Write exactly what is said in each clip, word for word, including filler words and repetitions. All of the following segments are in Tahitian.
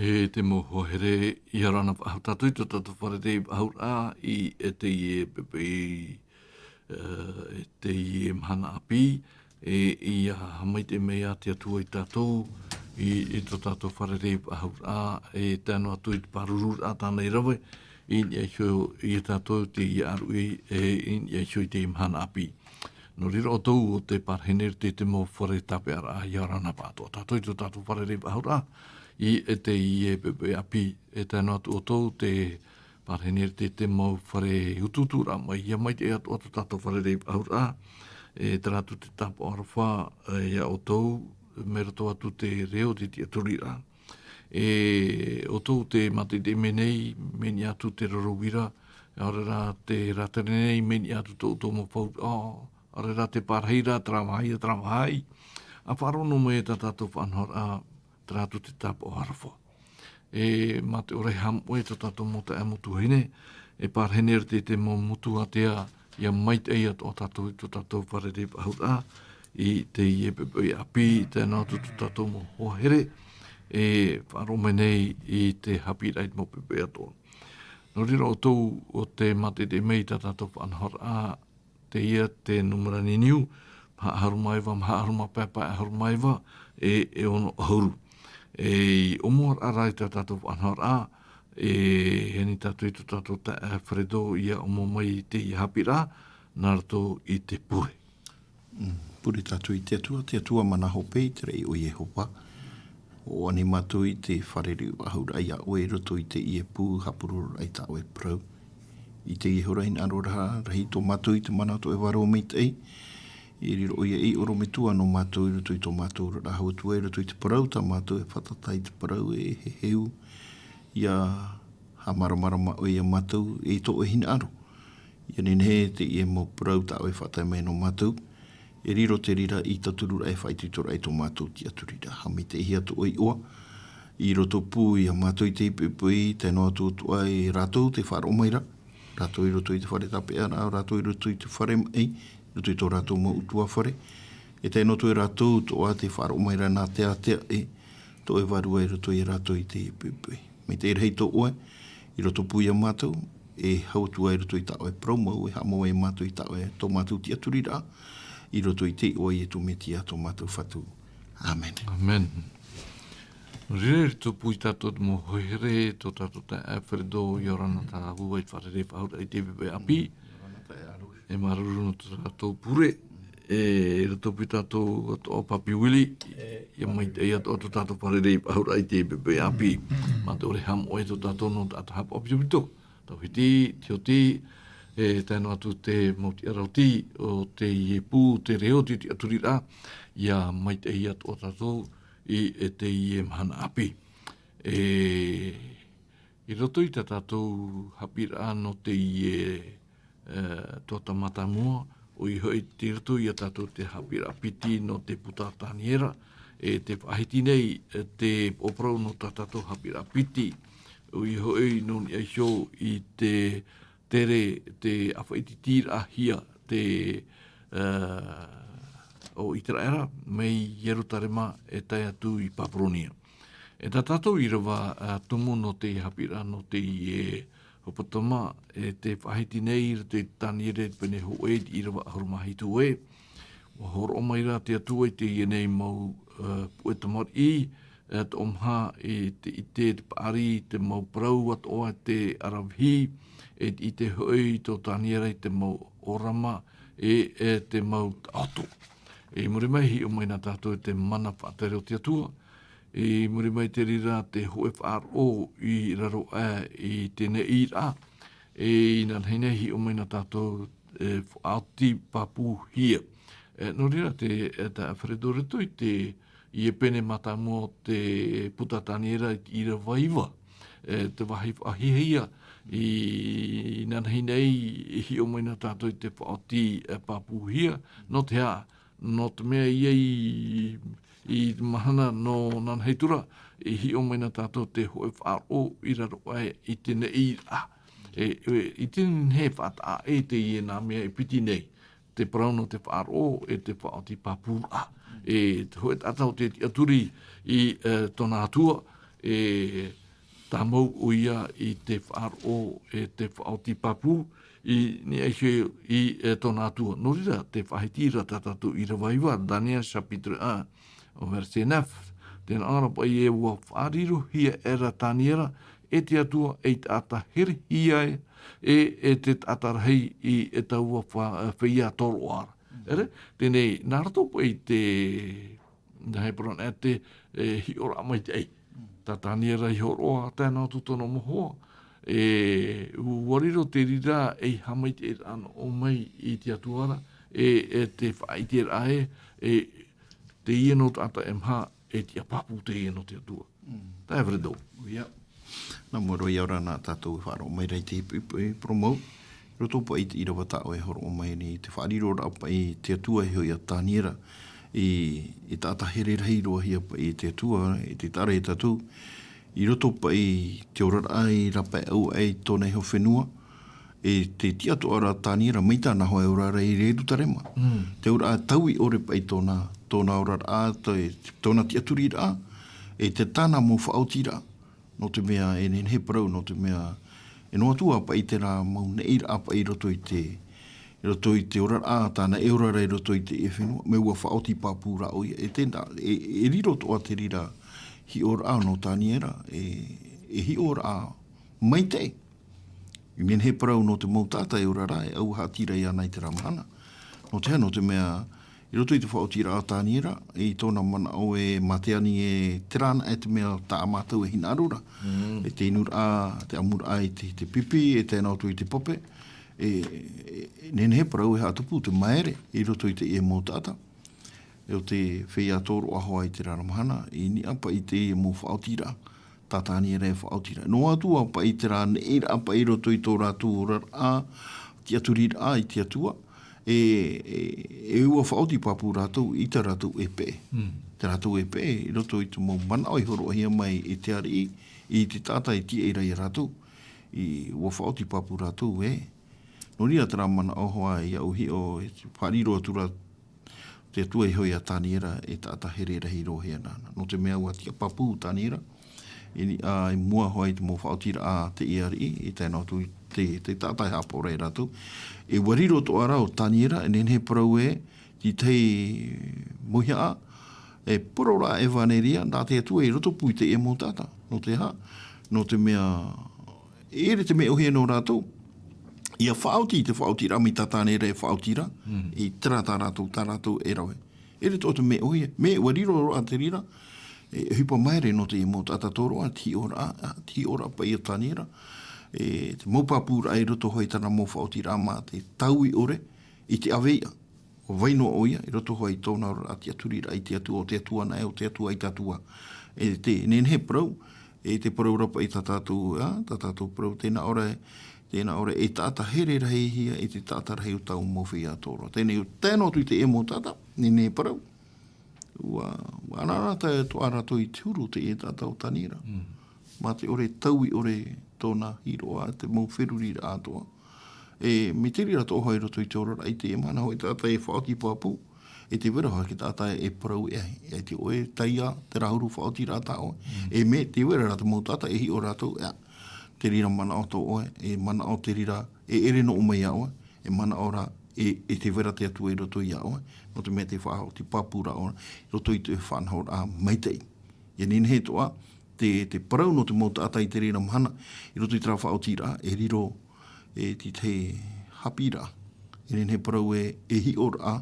E te mau hoa here, ʻia ora na faʻahou tātou i tō tātou fārerei faʻahou ra i teie poʻipoʻi, e, i teie mahana ʻāpī, e, ʻia haʻamaitaʻi mai te Atua ia tātou, i, i tō tātou fārerei faʻahou ra, e tae noa atu i te pāruru ra tāna i rave, i niʻa iho ia tātou i teie ʻāruʻi, e, i niʻa iho i teie mahana ʻāpī. Nō reira ʻoutou ʻo tē parahi nei i te, te mau fare tāpeʻaraʻa, ʻia ora na faʻatoʻa tātou i tō tātou fārerei faʻahou ra, i teie poʻipoʻi ʻāpī, e tae noa atu ʻoutou tē parahi nei i te, te mau fare utuuturaʻa mai, ʻia maitaʻi atoʻa tō tātou fārerei faʻahou ra, e terā atu te tāpaʻo aroha, e, ia ʻoutou, mai roto atu te reo o te tiʻaturiraʻa. E ʻoutou tē mātaʻitaʻi mai nei, mai niʻa atu te roro uira, ʻaore rā tē rātere nei, mai niʻa atu tō ʻoutou mau fauraʻa, ʻaore rā te pārahi ra, terā vāhi, terā vāhi. ʻA faʻaroʻo noa mai tā tātou faʻanahoraʻa, terā atu te tāpaʻo aroha. E mā te ʻore haʻamoʻe tō tātou mau taeaʻe mau tuahine, e parahi nei i te, te mau motu ātea, ʻia maitaʻi atoʻa tātou i tō tātou fārerei faʻahou ra, i teie poʻipoʻi ʻāpī, tae noa atu tō tātou mau hoa here, e faʻaroʻo mai nei i te haʻapiʻiraʻa i te mau poʻipoʻi atoʻa. Nō reira ʻoutou ʻo tē mātaʻitaʻi mai i tā tātou faʻanahoraʻa, teie te nūmera niniu, maha ʻahuru mā iva, maha ʻahuru mā pae, pae ʻahuru mā iva, e, e ono ʻahuru. E, i ʻōmuaraʻa rā i tā tātou faʻanahoraʻa, e, e ani tātou i tō tātou taeaʻe Alfredo ʻia ʻōmua mai i teie haʻapiʻiraʻa, nā roto i te pure. Mm, pure tātou i te Atua, te Atua mana hope, i te raʻi o Iehova. ʻO ani mātou i te fārerei faʻahou ra ia ʻoe i roto i teie pū haʻapurororaʻa i tā ʻoe parau. I teie hora hinaʻaro ra, rahi tō mātou i te mana o tō ʻoe vārua maitaʻi. E riro ʻoia ei ʻorometua nō mātou i roto i tō mātou oraraʻa, Atua, i roto i te parau tā mātou e fātata i te parau e heheu. ʻIa haʻamāramarama ʻoe ia mātou, e tō ʻoe hinaʻaro. ʻIa nehenehe teie mau parau tā ʻoe e faʻatae mai nō mātou, e riro te reira i te tauturu ra e faʻaitoitoraʻa i tō mātou tiʻaturiraʻa. Haʻamaitaʻihia tō ʻoe iʻoa, i roto pū ia mātou i teie poʻipoʻi, tae noa atu atoʻa ia rātou tē faʻaroʻo mai ra, rātou i roto i te fare tāpeʻaraʻa, rātou i roto i te fare maʻi, i roto i tō rātou mau ʻutuāfare, e tae noa atu ia rātou atoʻa tē faʻaroʻo mai ra nā te ātea ē, tō ʻoe vārua i roto ia rātou i teie poʻipoʻi. Maitaʻi rahi tō ʻoe, i roto pū ia mātou, e hau atu ai i roto i tā ʻoe parau mau, e haʻamau ai mātou i tā ʻoe, tō mātou tiʻaturiraʻa, i roto i te iʻoa o Iesu Mesia, tō mātou Fatu. ʻĀmene. ʻĀmene. Nō reira, i roto pū ia tātou mau hoa here, tō tātou taeaʻe Alfredo, ʻia ora na tāua i te fārerei faʻahou ra i teie poʻipoʻi ʻāpī. E māuruuru nō tō tātou pure, e, i roto pū ia tātou atoʻa Papi Willie, ʻia maitaʻi atoʻa tō tātou fārerei faʻahou ra i teie poʻipoʻi ʻāpī. Mā te ʻore haʻamoʻe tō tātou nō te taʻata haʻapaʻo pitopito. Tauhiti, Tioti, e tae noa atu te mau tiʻaraʻa oti, ʻo teie pū, te reo o te tiʻaturiraʻa, ʻia maitaʻi atoʻa tātou i, e teie mahana ʻāpī. E, i roto i tā tātou haʻapiʻiraʻa nō teie, e, tuatāmata mua, ʻoia hoʻi tei roto ia tātou te haʻapiʻiraʻa piti nō te puta Taniera, e tē faʻahiti nei, e, te parau nō tā tātou haʻapiʻiraʻa piti, ʻoia hoʻi nō niʻa iho i te tere, te ʻāfaʻi tītīraʻahia, te, e, o ʻĪteraʻera, mai Ierutarema e tae atu i Papuronia. E tā tātou ʻīrava, ā, tumu nō te haʻapiʻiraʻa nō teie hepetoma, e tē faʻahiti nei i roto i te Taniera i te pene hōʻē i te ʻīrava ʻahuru mā hitu ē. ʻUa hōroʻa mai ra te Atua i teie nei mau, ā, puʻe tamariʻi, ā, toʻomaha i te ʻite, te paʻari, te mau parau atoʻa, te aravihi, e te ʻite hoʻi tō Taniera i te mau ʻōrama, e, e te mau taʻoto. I muri mai, hiʻo mai na tātou i te mana faʻatere o te Atua, i muri mai i te reira te hōʻē faʻaroʻo i raro aʻe i te neʻiraʻa, e inanahi nei hiʻo mai na tātou, e, faʻaoti pāpūhia. E, nō reira te, e, taeaʻe Alfredo, i roto i te, i te pene mātāmua o te puta Taniera i te ʻīrava iva, e, te vāhi faʻahiahia, i, inanahi nei i hiʻo mai na tātou i te faʻaoti, e, pāpūhia, nō te aha, nō te mea ʻia, i, i te mahana nō nanahi atu ra, i hiʻo mai na tātou te hōʻē faʻaroʻo i raro aʻe i te neʻiraʻa. E, e, i te nehenehe e faʻataʻa ʻē teie nā mea e piti nei, te parau nō te faʻaroʻo, e te faʻaoti pāpūraʻa. E te hōʻē taʻata ʻo tē tiʻaturi i, e, tōna Atua, e tāmau ʻoia i te faʻaroʻo, e te faʻaoti pāpū, i niʻa iho i, e, tōna Atua. Nō reira, te faʻahiti ra tā tātou ʻīrava iva, Daniel chapitre un, au verset neuf. Tē nā ʻō ra paʻi ē, ʻua faʻarirohia aʻera Taniera e te Atua ei taʻata herehia e, e, e te taʻata rahi i, e taua fa-, feiā tōroʻa ra. ʻEre, teie nei, nā roto paʻi te, nā Heperona, e te, e, hiʻoraʻa maitaʻi. Tā Taniera i hōroʻa, tae noa atu tōna mau hoa. E, ʻua riro te reira ei haʻamaitaʻiraʻa nō ʻō mai i te Atua ra, e, e te faʻaʻiteraʻa ē, e, teie nō taʻata e maha, e tiʻa pāpū teie nō te Atua. Mm. Tae Fredo. ʻOia. Nā mua roa, ʻia ora na tātou e faʻaroʻo mai ra i te, i, i, i Poromou. I roto paʻi i te ʻīrava tā ʻoe e hōroʻa mai nei, te faʻariroraʻa paʻi i te Atua e hoʻi iā Taniera, i, i taʻata here rahi roa hia paʻi i te Atua, i te taʻa ra e tātou, i roto paʻi i te oraraʻa i rāpae ʻau aʻe i tōna iho fenua, e te tiʻa atoʻa ra Taniera mai tāna hoa e ora ra i Ierutarema. Mm. Te auraʻa taui ʻore paʻi tōna, tōna oraraʻa, tō-, tōna tiʻaturiraʻa, e te tāna mau faʻaotiraʻa. Nō te mea, e nehenehe parau, nō te mea, e noa atu ā paʻi terā mau neʻiraʻa paʻi i roto i te, i roto i te oraraʻa, tāna e ora ra i roto i teie fenua, mea ʻua faʻaoti pāpū rā ʻoia. E tēnā, e, e riro atoʻa te reira hiʻoraʻa nō Taniera, e, e hiʻoraʻa maitaʻi. E nehenehe parau nō te mau taʻata e ora ra, e ʻauaha atu ra iāna i terā mahana. Nō te aha, nō te mea, i roto i te faʻaotiraʻa a Taniera, i tōna manaʻo e mā te ani e terā anaʻe te mea tā mātou e hinaʻaro ra. Mm. E te inuraʻa, te ʻamuraʻa i te, te pipi, e tae noa atu i te pape. E, e, e nehenehe parau e haʻatupu te māere i roto i teie mau taʻata. E ʻo te feiā tōroʻa hoʻi i terā mahana, i niʻa paʻi i teie mau faʻaotiraʻa, tā Taniera e faʻaoti ra. Noa atu ā paʻi terā neʻiraʻa paʻi i roto i tō rātou oraraʻa, tiʻaturiraʻa i te Atua, e, e, e ʻua faʻaoti pāpū rātou i tā rātou e peʻe. Mm. Tā rātou e peʻe, i roto i te mau manaʻo i hōroʻahia mai e te ariʻi, i te taʻata e tīaʻi ra iā rātou, i ʻua faʻaoti pāpū rātou ē. Nō reira terā manaʻo hoʻi iāʻu hiʻo, e faʻariro atu ra te Atua e hoʻi iā Taniera, e taʻata here rahi roa hia nāna. Nō te mea ʻua tiʻa pāpū Taniera, i niʻa, i mua hoʻi i te mau faʻaotiraʻa a teie ariʻi, i tae noa atu i te, te taʻata e haʻapaʻo ra iā rātou. E ʻua riro atoʻa ra ʻo Taniera, e nehenehe parau ē, te tahi mauhaʻa, e poro ra ʻevaneria, nā te Atua i rotopū i teie mau taʻata. Nō te aha, nō te mea, e ʻere te mea ʻōhie nō rātou, ʻia faʻaoti i te faʻaotiraʻa mai tā Taniera e faʻaoti ra, mm, i terā tā rātou, tā rātou e rave. E ʻere atoʻa te mea ʻōhie, mea ʻua riro roa te reira, e ʻohipa māere nō te mau taʻata tōroʻa, te hiʻoraʻa, te hiʻoraʻa paʻi a Taniera, e te mau pāpūraʻa i roto hoʻi i tāna mau faʻaotiraʻa mā te taui ʻore, i te ʻave iʻa. ʻO vai noa ʻoia, i roto hoʻi i tōna oraraʻa tiʻaturiraʻa i te Atua, ʻo te Atua anaʻe, ʻo te Atua i te Atua. E te, nehenehe parau, e te parau ra paʻi tā tātou, ā, tā tātou parau, tēnā ʻō ra, tēnā ʻō ra, e taʻata here rahi hia, e te taʻata rahi o tāʻu mau feiā tōroʻa. Teie nei, tae noa atu i teie mau taʻata, nehenehe parau. ʻUa, ʻua ʻanaʻanatae atoʻa rātou i te huru o teie taʻata ʻo Taniera. Mm. Mā te ʻore taui ʻore tōna hiroʻa, te mau feruriraʻa atoʻa. E, mai te reira atoʻa hoʻi i roto i te oraraʻa i teie mahana hoʻi taʻata e faʻaoti pāpū, e tē vai ra hoʻi te taʻata e parau e ʻaita ʻoe e tae i terā huru faʻaotiraʻa tā ʻoe. Mm. E mea tē vai ra te mau taʻata e hiʻo rātou, ʻeā, te reira manaʻo tō ʻoe, e manaʻo te reira, e ʻere noa mai iā ʻoe, e manaʻo ra, e, e tē vai ra te Atua i roto iā ʻoe, nō te mea tē faʻaoti pāpū ra ʻoe, i roto i te faʻanahoraʻa maitaʻi. ʻIa nehenehe atoʻa, te, te parau nō te mau taʻata i te reira mahana, i roto i terā faʻaotiraʻa, e riro, e te tahi haʻapiʻiraʻa. E nehenehe parau ē, e hiʻoraʻa,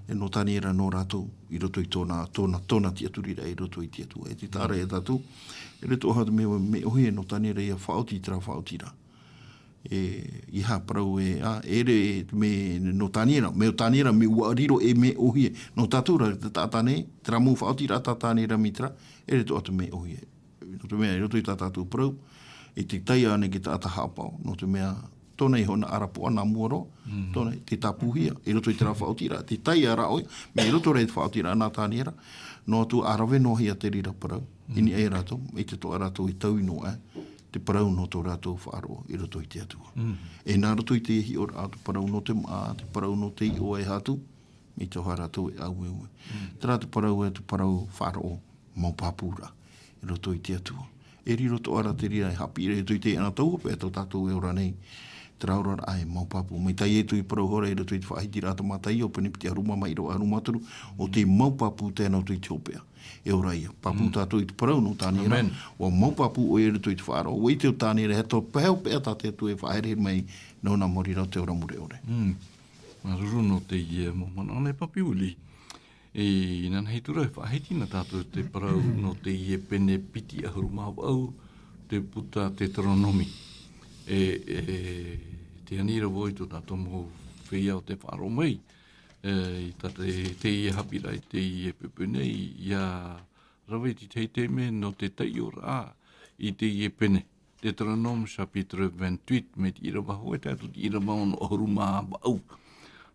e nō Taniera nō rātou, i roto i tōna, tōna, tōna tiʻaturiraʻa i roto i te Atua. E te taʻa ra iā tātou, e ʻere atoʻa te mea, mea ʻōhie nō Taniera ʻia faʻaoti i terā faʻaotiraʻa. E, ʻeiaha parau ē, ā, e ʻere te mea nō Taniera, mea ʻo Taniera, mea ʻua riro e mea ʻōhie. Nō tātou ra, te taʻata nei, terā mau faʻaotiraʻa tā Taniera mai terā, e ʻere atoʻa te mea ʻōhie. Nō te mea, i roto i tā tātou parau, e tē taea ānei e te taʻata haʻapaʻo, nō te mea, tōna iho nā ʻarapoʻa nā mua roa, mm, tōna, tē tāpūhia, i roto i terā faʻaotiraʻa, tē taea ra ʻoe, mea i roto ra i te faʻaotiraʻa nā Taniera, noa atu ʻa rave noa hia te reira parau, mm, i niʻa ia rātou, ʻaita atoʻa rātou e taui noa aʻe, te parau nō tō rātou faʻaroʻo i roto i te Atua. Mm. E nā roto i te hiʻoraʻa o te parau nō te māʻa, te parau nō te iʻoa e haʻatu, ʻaita hoʻi rātou e ʻaueue. Mm. Terā te parau ē, te parau faʻaroʻo mau pāpūraʻa i roto i te Atua. E riro atoʻa ra te reira e haʻapiʻi ra i roto i teie ʻānaʻe tau hopeʻa tō tātou e ora nei. Te oraraʻa e mau pāpū. Mai tā Ietu i parau iho ra i roto i te faʻahitiraʻa a Mataio, pene piti ʻahuru mā maha, ʻīrava ʻahuru mā toru, ʻo tē mau pāpū tae noa atu i te hopeʻa. E ora ia. Pāpū tātou i te parau nō Taniera. ʻUa mau pāpū ʻoia i roto i te faʻaroʻo. ʻUa ʻite ʻo Taniera, e aha te pae hopeʻa tā te Atua e faʻaherehere mai nōna mau reira o te ora mure ʻore. Māuruuru nō teie mau manaʻo nei, Papi Willie. E, inanahi atu ra e faʻahiti na tātou te parau nō teie pene piti ʻahuru mā vaʻu, te puta Teuteronome. E, e, tē ani ra vau i tō tātou mau feiā o tē faʻaroʻo mai, e, i tā te, teie haʻapiʻiraʻa i teie poʻipoʻi nei, ʻia rave i te tahi taime nō te taiʻoraʻa i teie pene. Teuteronome chapitre vingt-huit, mai te ʻīrava hōʻē tae atu i te ʻīrava ono ʻahuru mā vaʻu.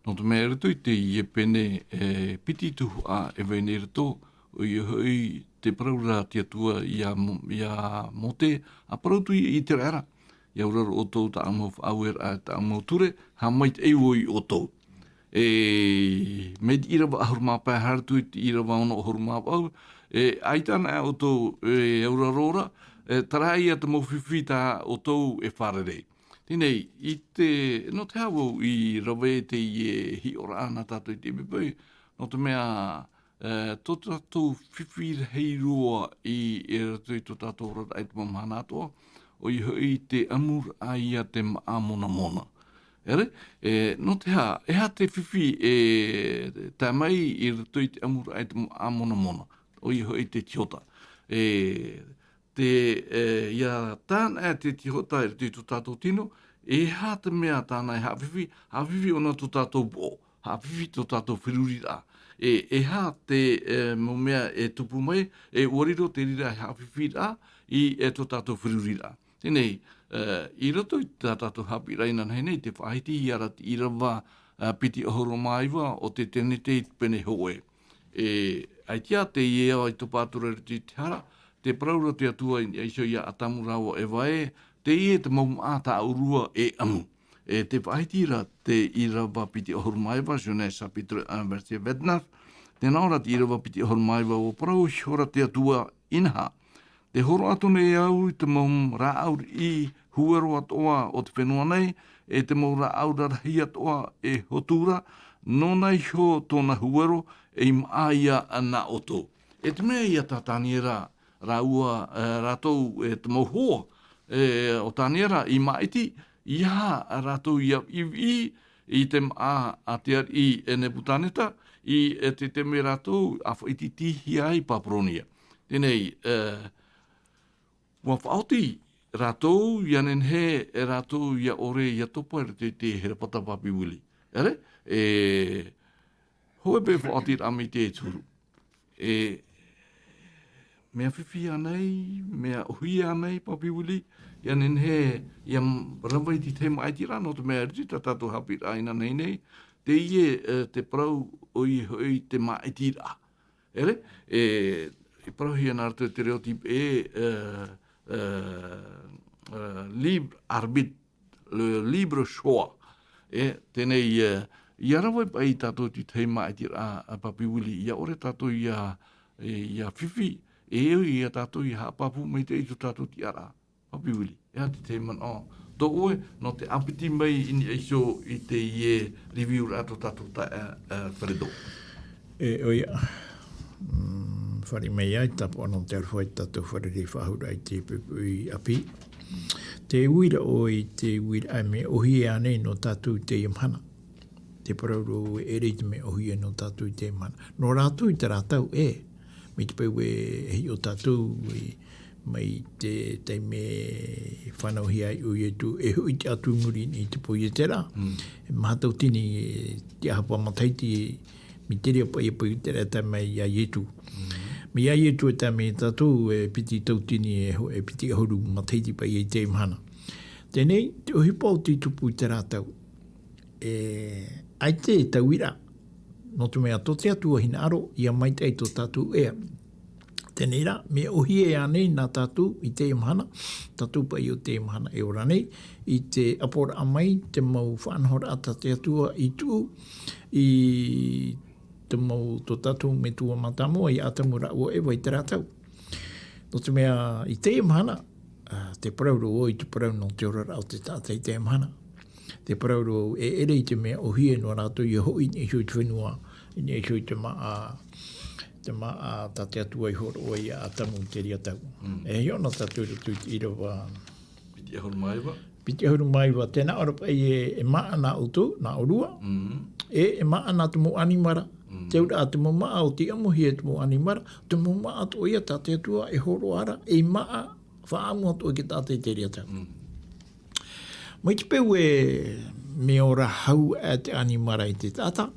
Nō te mea i roto i teie pene, e, piti tuhaʻa e vai nei i roto, ʻoia hoʻi tē parau ra te Atua ia Mo-, ia Mōte, ʻa parau atu ia Iteraera. ʻIa auraro ʻoutou tāʻu mau faʻaueraʻa, tāʻu mau ture, haʻamaitaʻi vau ia ʻoutou. E, mai te ʻīrava ʻahuru mā pae haere atu i te ʻīrava ono ʻahuru mā vaʻu, e, ʻaita anaʻe ʻoutou e auraro ra, e, terā ia te mau fifi tā ʻoutou e fārerei. Teie nei, i te, nō te aha vau i rave i teie hiʻoraʻa nā tātou i teie poʻipoʻi, nō te mea, e, tō tātou fifi rahi roa i, i roto i tō tātou oraraʻa i te mau mahana atoʻa, ʻoia hoʻi te ʻamuraʻa ia te māʻa monamona. ʻEre, e, nō te aha, e aha te fifi e tae mai i roto i te ʻamuraʻa i te māʻa monamona, ʻoia hoʻi te tihota. E, te, e, ʻia tāna e te tihota i roto i tō tātou tino, e aha te mea tāna e haʻafifi, haʻafifi ʻōna tō tātou poʻo, haʻafifi tō tātou feruriraʻa. E, e aha te, e, mau mea e tupu mai, e ʻua riro te reira e haʻafifiraʻa i, e, tō tātou feruriraʻa. Teie nei, e, i roto i tā tātou haʻapiʻiraʻa inanahi nei, tē faʻahiti ra te ʻīrava, e, piti ʻahuru mā iva o te Tenete i te pene hōʻē. E, ʻaita teie ā i topa atu ra i roto i te hara, tē parau ra te Atua i niʻa iho ia ʻĀtamu rāua ʻo Eva ē, teie te mau māʻa tā ʻoe e ʻamu. E, tē faʻahiti ra te ʻīrava piti ʻahuru mā iva, Genèse chapitre un, verset vingt-neuf, tē nā ʻō ra te ʻīrava piti ʻahuru mā iva, ʻua parau iho ra te Atua inaha. Tē hōroʻa atu nei au i te mau rāʻau riʻi huero atoʻa o te fenua nei, e te mau rāʻau rarahi atoʻa e hotu ra, nōna iho tōna huero ei māʻa ia nā ʻoutou. E te mea ia tā Taniera rāua, e, rātou, e, te mau hoa, e, o Taniera i māʻiti, ʻeiaha rātou ʻia viʻiviʻi i te māʻa a te ariʻi e Nebukanesa, i, e, te taime rātou ʻa faʻaʻitehia ai Papuronia. Teie nei, e, ʻua faʻaoti rātou, ʻia nehenehe e rātou ʻia ʻore ʻia topa i roto i te herepata, Papi Willie. ʻEre, e, hōʻē paʻi faʻaotiraʻa mai te huru. E, mea fifi ānei, mea ʻōhie ānei, Papi Willie, ʻia nehenehe ʻia rave i te tahi māʻitiraʻa, nō te mea i roto i tā tātou haʻapiʻiraʻa inanahi nei, teie, e, te parau ʻoia hoʻi te māʻitiraʻa. ʻEre, e, i parauhia nā roto i te reo tīpē, e, e, e, libre arbitre, le libre choix. E, teie nei, e, ʻia rave paʻi tātou i te tahi māʻitiraʻa, a Papi Willie, ʻia ʻore tātou ʻia, e, ʻia fifi, e, ʻoia tātou ʻia haʻapāpū maitaʻi i tō tātou tiʻaraʻa. Papi Willie, e aha te tahi manaʻo tō ʻoe, nō te ʻāpiti mai i niʻa iho i teie review-raʻa tō tātou taeaʻe, e, Fredo? E, ʻoia. Mm, fāriʻi mai ai, tāpaʻo nō te aroha i tā tātou fārerei faʻahou ra i te poʻipoʻi ʻāpī. Te uiraʻa ʻoe i te uiraʻa mea ʻōhie ānei nō tātou i teie mahana. Te parau ra ē, e ʻere i te mea ʻōhie nō tātou i teie mahana. Nō rātou i terā tau, ē. Mai te peu e hiʻo tātou, e, mai te taime i fānauhia ai ʻo Ietu, e hoʻi atu i muri i te pō Ietera. Mm. E maha tauatini, e, te ʻāhapa matahiti, mai te reira paʻi a pō Ietera e tae mai ia Ietu. Mm. Mai ia Ietu e tae mai ia tātou, e piti tauatini, e ho-, e piti ʻahuru matahiti paʻi i teie mahana. Teie nei, te ʻohipa ʻo tei tupu i terā tau. E, ʻaita e tauiraʻa, nō te mea tō te Atua hinaʻaro, ʻia maitaʻi tō tātou ea. Teie nei rā, mea ʻōhie ānei nā tātou i teie mahana, tātou paʻi o teie mahana e ora nei, i te ʻaporaʻa mai, te mau faʻanahoraʻa tā te Atua i tuʻu, i te mau tō tātou metua mātāmua, ia ʻĀtamu rāua ʻo Eva i terā tau. Nō te mea, i teie mahana, ā, te parau roa i te parau nō te oraraʻa o te taʻata i teie mahana. Te parau roa e ʻere i te mea ʻōhie nō rātou ia hoʻi i niʻa iho i te fenua, i niʻa iho i te māʻa, te māʻa tā te Atua i hōroʻa ia Atamu i te reira tau. Mm. E hiʻo na tātou i roto i te ʻīrava piti ʻahuru mā iva. Piti ʻahuru mā iva, tē nā ʻō ra paʻi e, e māʻa nā ʻoutou, nā ʻōrua, mm, e, e māʻa nā te mau ʻanimara. Mm. Te auraʻa, te mau māʻa o tei ʻamuhia e te mau ʻanimara, te mau māʻa atoʻa ia tā te Atua e hōroʻa ra, ei māʻa faʻaʻamu atoʻa i te taʻata i te reira tau. Mm. Mai te peu e mea ora hau aʻe te ʻanimara i te taʻata,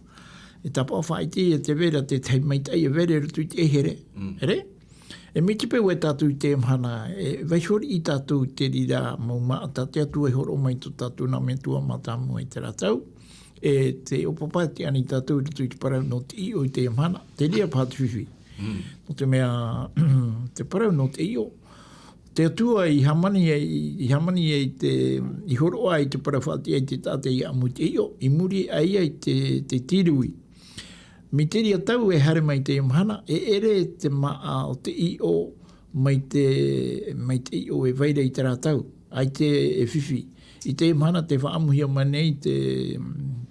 e tāpaʻo faʻaʻite ia te vai ra te tahi maitaʻi e vai ra i roto i te ʻaihere. Mm. ʻEre? E mai te peu e tātou i teie mahana, e vaiiho riʻi tātou i te reira mau māʻa tā te Atua i hōroʻa mai i tō tātou nā metua mātāmua i terā tau. E tē ʻōpapa atu nei tātou i roto i te parau nō te ʻīʻo i teie mahana, te reira paha te fifi. Mm. Nō te mea, te parau nō te ʻīʻo, te Atua i hāmani ai, i hāmani ai te, i hōroʻa i te parau faʻatiʻa i te taʻata ia ʻamu i te ʻīʻo, i muri aʻe ia i te, te tīrui. Mai te reira tau e haere mai i teie mahana, e ʻere te māʻa o te ʻīʻo mai te, mai te ʻīʻo e vai ra i terā tau, ʻaita e fifi. I teie mahana tē faʻaʻamuhia mai nei te,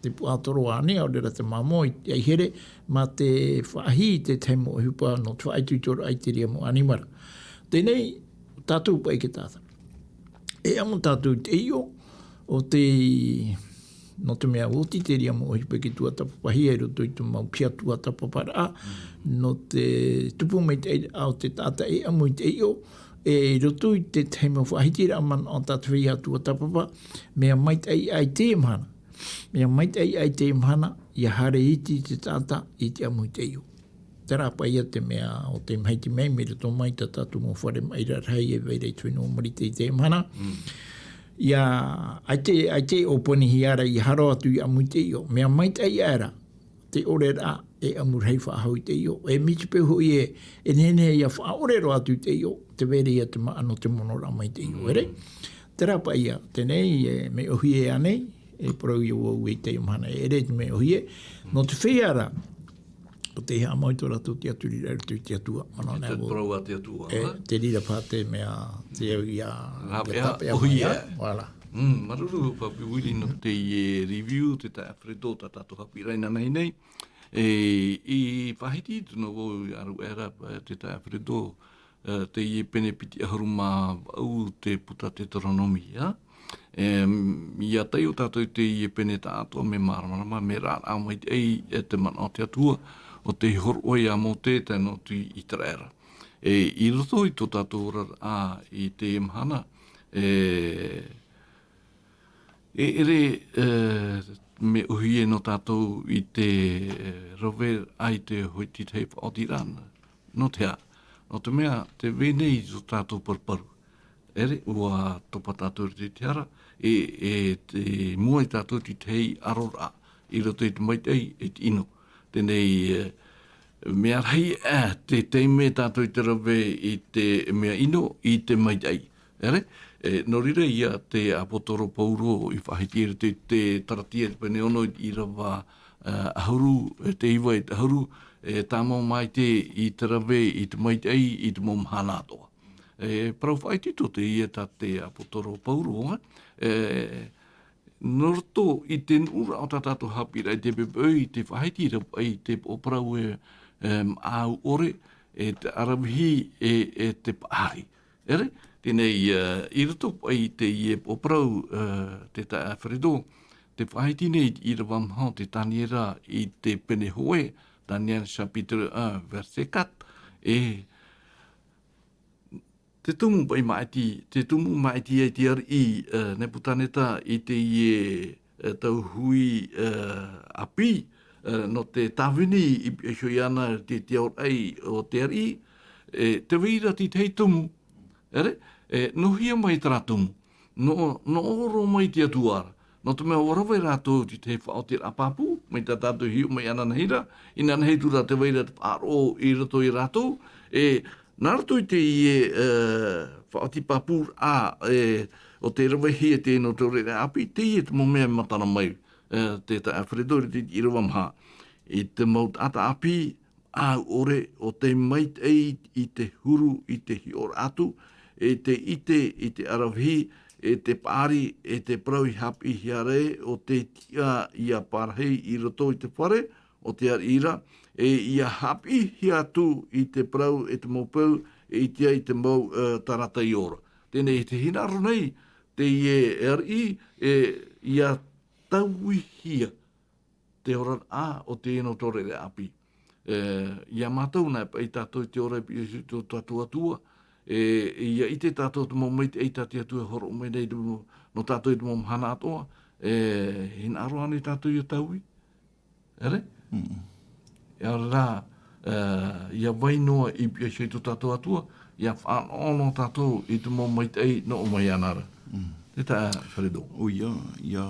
te puaʻatoro ānei, ʻaore ra te māmoa i te ʻaihere, mā te faʻahi i te tahi mau ʻohipa nō te faʻaitoitoraʻa i te reira mau ʻanimara. Teie nei, tātou paʻi e te taʻata. E ʻamu tātou i te ʻīʻo, ʻo tei, nō te mea ʻua oti te reira mau ʻohipa i tuatāpapahia i roto i te mau piha tuatāpaparaʻa, mm, nō te tupu maitaʻi o te taʻata e ʻamu i te ʻīʻo, e i roto i te tahi mau faʻahitiraʻa manaʻo tā te feiā tuatāpapa, mea maitaʻi aʻe i teie mahana. Mea maitaʻi aʻe i teie mahana, ia haere iti te taʻata i te ʻamu i te ʻīʻo. Terā paʻi ia te mea ʻo tei mahiti mai, mai roto mai tā tātou mau fare maʻi rarahi e vai ra i te fenua Marite i teie mahana. Mm. Ia, ʻaita, ʻaita e ʻōpanihia ra ia haere atu i ʻamu i te ʻīʻo. Mea maitaʻi aʻe ra, te ʻoreraʻa e ʻamu rahi faʻahou i te ʻīʻo. E mai te peu hoʻi e, e nehenehe ia faʻaʻore roa atu i te ʻīʻo, tē vai ra ia te māʻa nō te monoraʻa mai te ʻīʻo, ʻere? Mm. Terā paʻi ia, teie nei, e mea ʻōhie ānei, e parau ia vau i teie mahana, e ʻere te mea ʻōhie. Nō te feiā ra, ʻo tei haʻamau i tō rātou tiʻaturiraʻa i roto i te Atua, manaʻo nei vau. Te parau a te Atua, e, ā? Te reira paha te mea, te au ia, rāveʻa, ia tāpeʻa mai, ʻōhie. Ā? Voilà. Mm, māuruuru, Papi Willie, nō teie review, te taeaʻe Alfredo, tā tātou haʻapiʻiraʻa inanahi nei. E, i faʻahiti atu noa vau i ʻaruʻera, te taeaʻe Alfredo, e, teie pene piti ʻahuru mā vaʻu te puta Teuteronome, ā? E, ia taiʻo tātou i teie pene taʻatoʻa mea māramarama, mea rarahi maitaʻi, e te manaʻo o te Atua, ʻo tei hōroʻa ia Mōte, tae noa atu i ʻĪteraʻera. E, i roto i tō tātou oraraʻa i teie mahana, e, e ʻere, e, mea ʻōhie nō tātou i te, e, rave ai te hoʻi i te faʻaotiraʻa. Nō te aha? Nō te mea, tē vai nei tō tātou paruparu. ʻEre, ʻua topa tātou i te hara, e, e tei mua ia tātou i te aroraʻa, i roto i te maitaʻi, e te ʻino. Teie nei, e, mea rahi, e, te taime tātou i te rave i te mea ʻino, i te maitaʻi. ʻEre, e, nō reira ia te ʻāpōsetolo Paulo i faʻahiti i roto i te Kalatia i te pene ono i te ʻīrava, e, ʻahuru, e, te iva i te ʻahuru, e, tāmau maitaʻi i te rave i te maitaʻi, i te mau mahana atoʻa. E, parau faʻaitoito teie tā te ʻāpōsetolo Paulo, e, nō roto i te nuʻuraʻa o tā tātou haʻapiʻiraʻa i te poʻipoʻi, tē faʻahiti ra paʻi te poroparau e, e, maʻau ʻore, e te ʻaravihi, e, e te paʻari. ʻEre, teie nei, e, i roto paʻi i teie poroparau, e, te taeaʻe Alfredo, tē faʻahiti nei i te ʻīrava maha o te Taniera i te pene hōʻē, Daniel chapitre un, verset quatre, e te tumu paʻi maʻiti, te tumu maʻiti ai te ariʻi, e, Nepukaneta i teie, e, tau hui, e, ʻāpī, e, nō te tāvini i pihaʻi iho iāna i te, te aoraʻi o te ariʻi, e, tē vai ra te tahi tumu, ʻere, e, noʻohia mai terā tumu. Nō, nō ʻō roa mai te Atua ra. Nō te mea ʻua rave rātou i te faʻaotiraʻa pāpū, mai tā tātou i hiʻo mai ananahi ra, inanahi atu rā tē vai ra te faʻaroʻo i roto ia rātou, e, nā roto i teie, e, faʻaoti pāpūraʻa, e, ʻo tē ravehia e te nō te ʻōreraʻa ʻāpī, teie te mau mea e matara mai, e, te taeaʻe Alfredo i te ʻīrava maha. I te mau taʻata ʻāpī, ʻāuʻore, ʻo te maitaʻi i te huru, i te hiʻoraʻa atu, e te ʻite i te aravihi, e te paʻari, e te parau i haʻapiʻihia ra, ʻo te tiʻa ʻia parahi i roto i te fare o te ariʻi ra, e ʻia haʻapiʻihia atu i te parau e te mau peu, e ʻite ai te mau, e, taʻata i ora. Teie nei, tē hinaʻaro nei teie ariʻi, e, ʻia tauihia te oraraʻa o teie nō tō reira ʻāpī. E, ia mātou nā paʻi tātou i te ora i piʻi i tō tātou Atua, e, ia ʻite tātou te mau maitaʻi tā te Atua e hōroʻa mai nei nō, nō tātou i te mau mahana atoʻa, e, hinaʻaro ānei tātou ʻia taui? ʻEre? Mm. ʻIa ora rā, e, ʻia vai noa i piʻi i tō tātou Atua, ʻia faʻanaho noa tātou i te mau maitaʻi nō ʻō mai ana ra. Mm. Tē taʻa, Fredo. ʻOia, ʻia,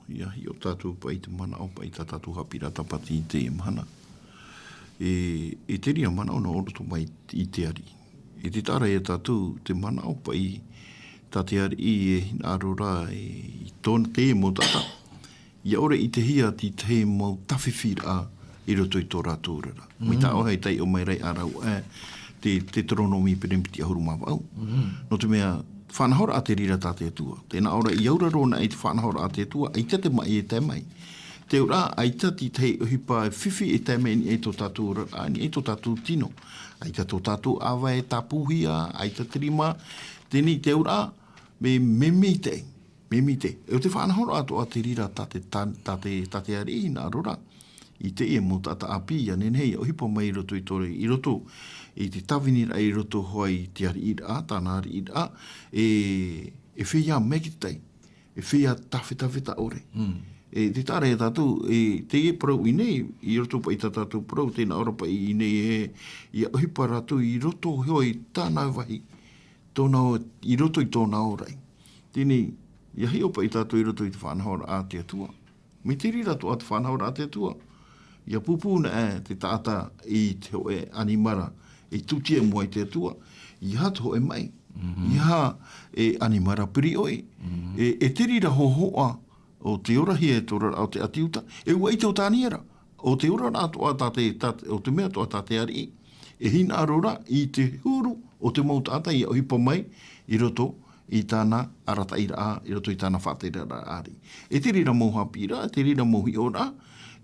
ʻia hiʻo tātou paʻi i te manaʻo paʻi tā tātou haʻapiʻiraʻa tāpati i teie mahana. E, e te reira manaʻo nō roto mai i te ariʻi. E tē taʻa ra ia tātou te manaʻo paʻi tā te ariʻi e hinaʻaro ra i tōna, teie mau taʻata. ʻIa ʻore i ʻitehia te tahi mau tāfifiraʻa i roto i tō rātou oraraʻa. Mai tā ʻoe e taiʻo mai ra ā rāua, e, te, te Teuteronome pene piti ʻahuru mā vaʻu. Mm. Nō te mea, faʻanahoraʻa te reira tā te Atua. Tē nā ʻō ra, ʻia auraro anaʻe i te faʻanahoraʻa a te Atua, ʻaita te maʻi e tae mai. Te auraʻa, ʻaita te tahi ʻohipa fifi e tae mai i niʻa i tō tātou oraraʻa, i niʻa i tō tātou tino. ʻAita tō tātou ʻāvae e tāpūhia, ʻaita te rima, teie nei te auraʻa, mea, mea maitaʻi. Mea maitaʻi. E ʻo te faʻanahoraʻa atoʻa te reira tā te, tā, tā te, tā te ariʻi hinaʻaro ra i teie mau taʻata ʻāpī, ʻia nehenehe ʻia ʻohipa mai i roto i tō, i roto i te tāviniraʻa, i roto hoʻi i te ariʻiraʻa, tāna ariʻiraʻa, e, e feiā maitaʻi, e feiā tāfetafeta ʻore. Mm. E tē taʻa ra ia tātou, e, teie parau i ʻō nei, i roto paʻi i tā tātou parau, tē nā ʻō ra paʻi i ʻō nei ē, ʻia ʻohipa rātou i roto hoʻi i tāna vāhi, tōna, i roto i tōna ora. Teie nei, ʻia hiʻo paʻi tātou i roto i te faʻanahoraʻa a te Atua. Mai te reira atoʻa te faʻanahoraʻa a te Atua. ʻIa pūpū anaʻe te taʻata i te hōʻē ʻanimara, e tūtia mua i te Atua, ʻeiaha te hōʻē maʻi, ʻeiaha e ʻanimara piri ʻoe. Mhm. E, e te reira hōhoʻa o te orahia e te oraraʻa o te ʻĀti Iuta, e ʻua ʻite ʻo Taniera, ʻo te oraraʻa atoʻa tā te, tā te, ʻo te mea atoʻa tā te ariʻi, e hinaʻaro ra i te huru o te mau taʻata ʻia ʻohipa mai i roto i tāna arataʻiraʻa, i roto i tāna faʻateraraʻa ariʻi. E te reira mau haʻapiʻiraʻa, e te reira mau hiʻoraʻa,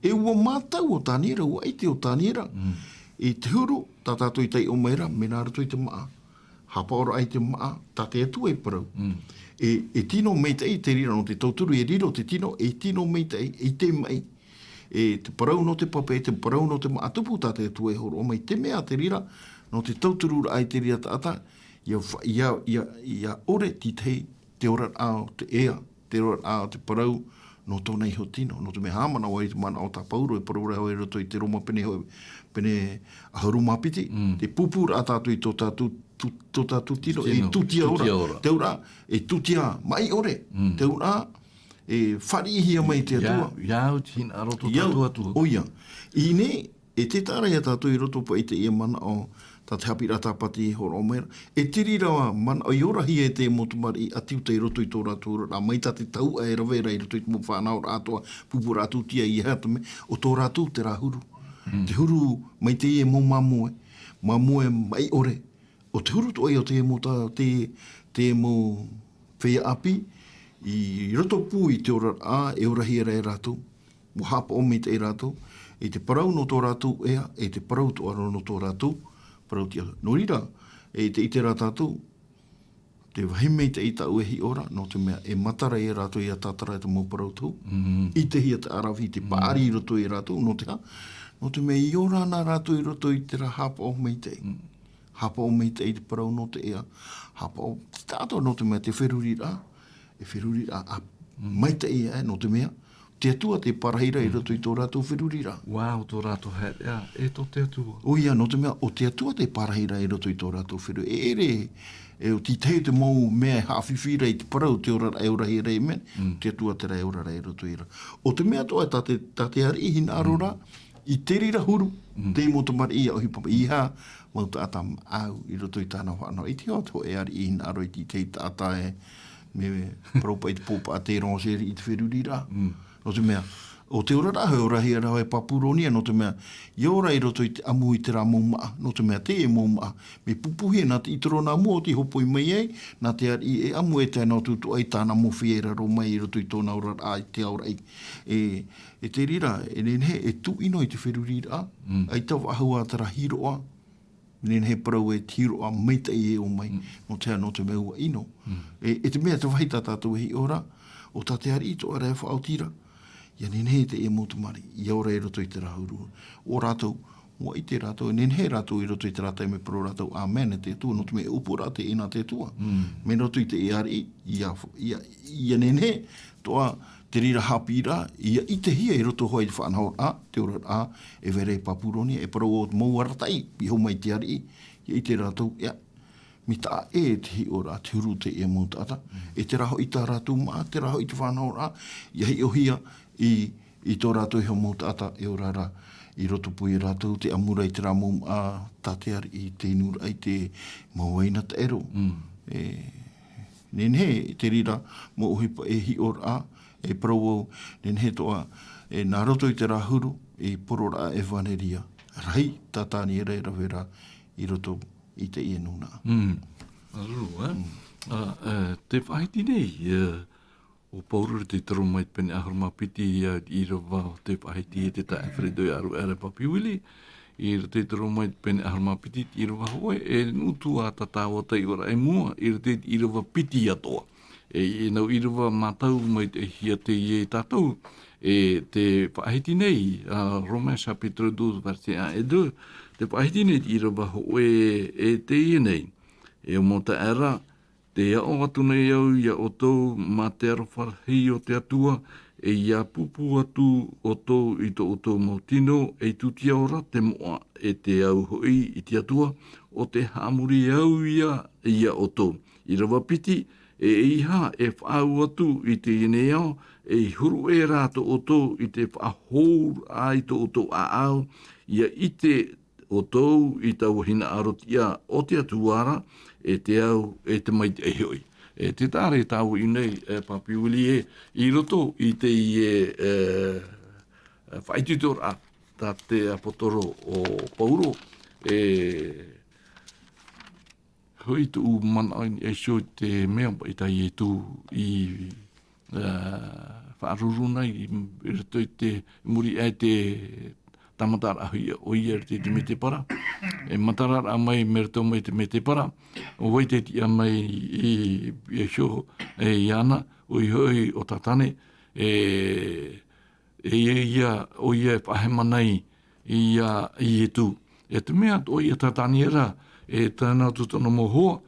e ʻua mātau ʻo Taniera, ʻua ʻite ʻo Taniera, mm, i te huru, tā tātou i taiʻo mai ra, mea nā roto i te māʻa. Haʻapaʻoraʻa i te māʻa, tā te Atua e parau. Mm. E, e tino maitaʻi, te reira nō te tauturu, e riro te tino, e tino maitaʻi, e te maʻi. E te parau nō te pape, e te parau nō te māʻa tupu, tā te Atua e hōroʻa mai. Te mea te reira, nō te tautururaʻa i te reira taʻata, ʻia fa-, ʻia, ʻia, ʻia ʻore te tahi, te oraraʻa o te ea, te oraraʻa o te parau, nō tōna iho tino. Nō te mea haʻamanaʻo i te manaʻo tā Pauro e parau ra hoʻi i roto i te Roma pene hō-, pene ʻahuru mā piti, mm, te pūpūraʻa tātou i tō tātou, tū-, tō tātou tino, e tino, tūtia ora. Tūtia ora. Te auraʻa, e tūtia maʻi ʻore. Mm. Te auraʻa, e fāriʻihia mai te Atua. ʻIa, ʻia au te hinaʻaro tō tātou Atua. ʻOia. I ʻō nei, e tē taʻa ra ia tātou i roto paʻi i teie manaʻo, tā te haʻapiʻiraʻa tāpati e hōroʻa mai ra. E te reira manaʻo i orahia e te mau tamariʻi ʻĀti Iuta i roto i tō rātou oraraʻa, mai tā te tauʻa e rave ra i roto i te mau faʻanahoraʻa atoʻa, pūpūraʻa tūtia, ʻeiaha te mea, ʻo tō rātou terā huru. Mm. Te huru mai teie mau māmoe, māmoe maʻi ʻore, ʻo te huru atoʻa ia o te mau tā-, te, te mau feiā ʻāpī, i roto pū i te oraraʻa, e orahia ra e rātou. ʻUa haʻapaʻo maitaʻi rātou, i te parau nō tō rātou ea, i te parau atoʻa nō tō rātou parau tiʻa. Nō reira, e te ʻite ra tātou, te vāhi maitaʻi tāʻu e hiʻo ra, nō te mea e matara ia rātou ʻia tātara i te mau parau tohu. Mm. ʻItehia te aravihi, te, mm, paʻari i roto ia rātou, nō te aha? Nō te mea i ora na rātou i roto i terā haʻapaʻo maitaʻi. Mm. Haʻapaʻo maitaʻi i te parau nō te ea. Haʻapaʻo, te taʻata nō te mea te feruriraʻa. E feruriraʻa, a, mm, maitaʻi ē, nō te mea, te Atua tē parahi ra i roto i tō rātou feruriraʻa. ʻUa ʻo tō rātou haereʻa, e tō te Atua. ʻOia, nō te mea, ʻo te Atua tē parahi ra i roto i tō rātou feruriraʻa. E ʻere, e ʻo te tahi o te mau mea e haʻafifi ra i te parau, te oraraʻa e orahia ra e mea, mm, te Atua terā e ora ra i roto ia ra. ʻO te mea atoʻa tā te, tā te ariʻi hinaʻaro ra, mm, i te reira huru, mm, te mau tamariʻi ʻia ʻohipa, ʻeiaha mau taʻata māʻau i roto i tāna faʻanaho. ʻIte hoʻi te hōʻē ariʻi hinaʻaro i te, te taʻata e, mea, mea, parau paʻi te pō paʻatē rangere i te feruriraʻa. Mm. Nō te mea, ʻO te oraraʻa, e orahia rā e Papuronia, nō te mea, ʻia ora i roto i te ʻamu i terā mau māʻa, nō te mea, teie mau māʻa, mea pupuhia nā te ʻĪtoro nā mua ʻo tei hopoi mai ai, nā te ariʻi e ʻamu e tae noa atu i tāna mau feiā i raro mai i roto i tōna oraraʻa i te aoraʻi. E, e te reira, e nehenehe, e tūʻino i te feruriraʻa, Mm. ʻaita faʻahou ā terā hiroʻa, nehenehe e parau e te hiroʻa maitaʻi e ō mai, Mm. nō te aha, nō te mea ʻua ʻino. Mm. E, e te mea te vāhi tā tātou e hiʻo ra, ʻo tā te ariʻi atoʻa rā e faʻaoti ra, ʻia nehenehe teie mau tamariʻi, ʻia ora i roto i terā huru. ʻO rātou, ʻua ʻite rātou, e nehenehe rātou i roto i terā taime e parau rātou, ʻĀmene, e te Atua, nō te mea e ʻōpū rā teie nā te Atua. Mm. Mai roto i teie ariʻi, ʻia, ʻia, ʻia nehenehe, atoʻa, te reira haʻapiʻiraʻa, ʻia ʻitehia i roto hoʻi i te faʻanahoraʻa, te oraraʻa, e vai ra i Papuronia, e parau ʻo te mau arataʻi, i hau mai te ariʻi, ʻia ʻite rātou, ʻia, mea taʻa ʻē te hiʻoraʻa, te huru teie mau taʻata, Mm. e terā hoʻi tā rātou māʻa, terā hoʻi te faʻanahoraʻa, ʻia hiʻohia i, i tō rātou iho mau taʻata, e ora ra, i rotopū ia rātou, te ʻamu ra i terā mau māʻa, tā te ariʻi, te inu ra i te mau aina taʻero. Mm. E, nehenehe, te reira, mau ʻohipa e hiʻoraʻa, e parau au, nehenehe atoʻa, e nā roto i terā huru, e poroʻraʻa ʻevaneria. Rahi, tā Taniera e rave ra, i roto i teie nūnaʻa. Mm. Māuruuru, e? Mm. Ā, e, tē faʻahiti nei, e, ʻo Pauro i te ʻĪtoro mai te pene ʻahuru mā piti, ā, i te ʻīrava, tē faʻahiti e te taeaʻe Alfredo ʻia ʻaru aʻera e Papi Willie, i te ʻĪtoro mai te pene ʻahuru mā piti, i te ʻīrava hōʻē, e nuʻu atu ā tā tāua taiʻoraʻa i mua, i te ʻīrava piti atoʻa. E, e nau ʻīrava mātau maitaʻihia teie ia tātou, e tē faʻahiti nei, ā, Romains chapitre douze, verset un et deux, tē faʻahiti nei te ʻīrava hōʻē, e teie nei, e ʻo mau taeaʻe ra, tē aʻo atu nei au ia ʻoutou mā te aroha rahi o te Atua, e ʻia pūpū atu ʻoutou i tō ʻoutou mau tino, ei tūtia ora te moʻa, e te au hoʻi i te Atua, ʻo tē haʻamori au ia ia ʻoutou. ʻĪrava piti, e ʻeiaha e faʻaau atu i teie nei ao, ei huru ʻē rā tō ʻoutou i te faʻahou ai tō ʻoutou ʻāʻau, ʻia ʻite ʻoutou i taua hinaʻaro tiʻa o te Atua ra, e te au, e te maitaʻi hoʻi. E te taʻa ra tāua i ʻō nei, e Papi Willie, e, i roto i teie, e, e, faʻaitoitoraʻa tā te ʻāpōsetolo ʻo Pauro, e, hoʻi tōʻu manaʻo i niʻa iho i te mea paʻi tā Ietu i, ā, faʻaruru nei i, i roto i te, i muri aʻe i te tāmataraʻa hoʻi ʻoia i roto i te mētēpara. E matararaʻa mai, mai roto mai te mētēpara, ʻo vai tē tiʻa mai i, i, iho, e, iāna, ʻoia hoʻi ʻo Tātane, e, e ia, ia, ʻoia e faʻahema nei ia Ietu. E te mea atoʻa ia tā Taniera, e tae noa atu tōna mau hoa,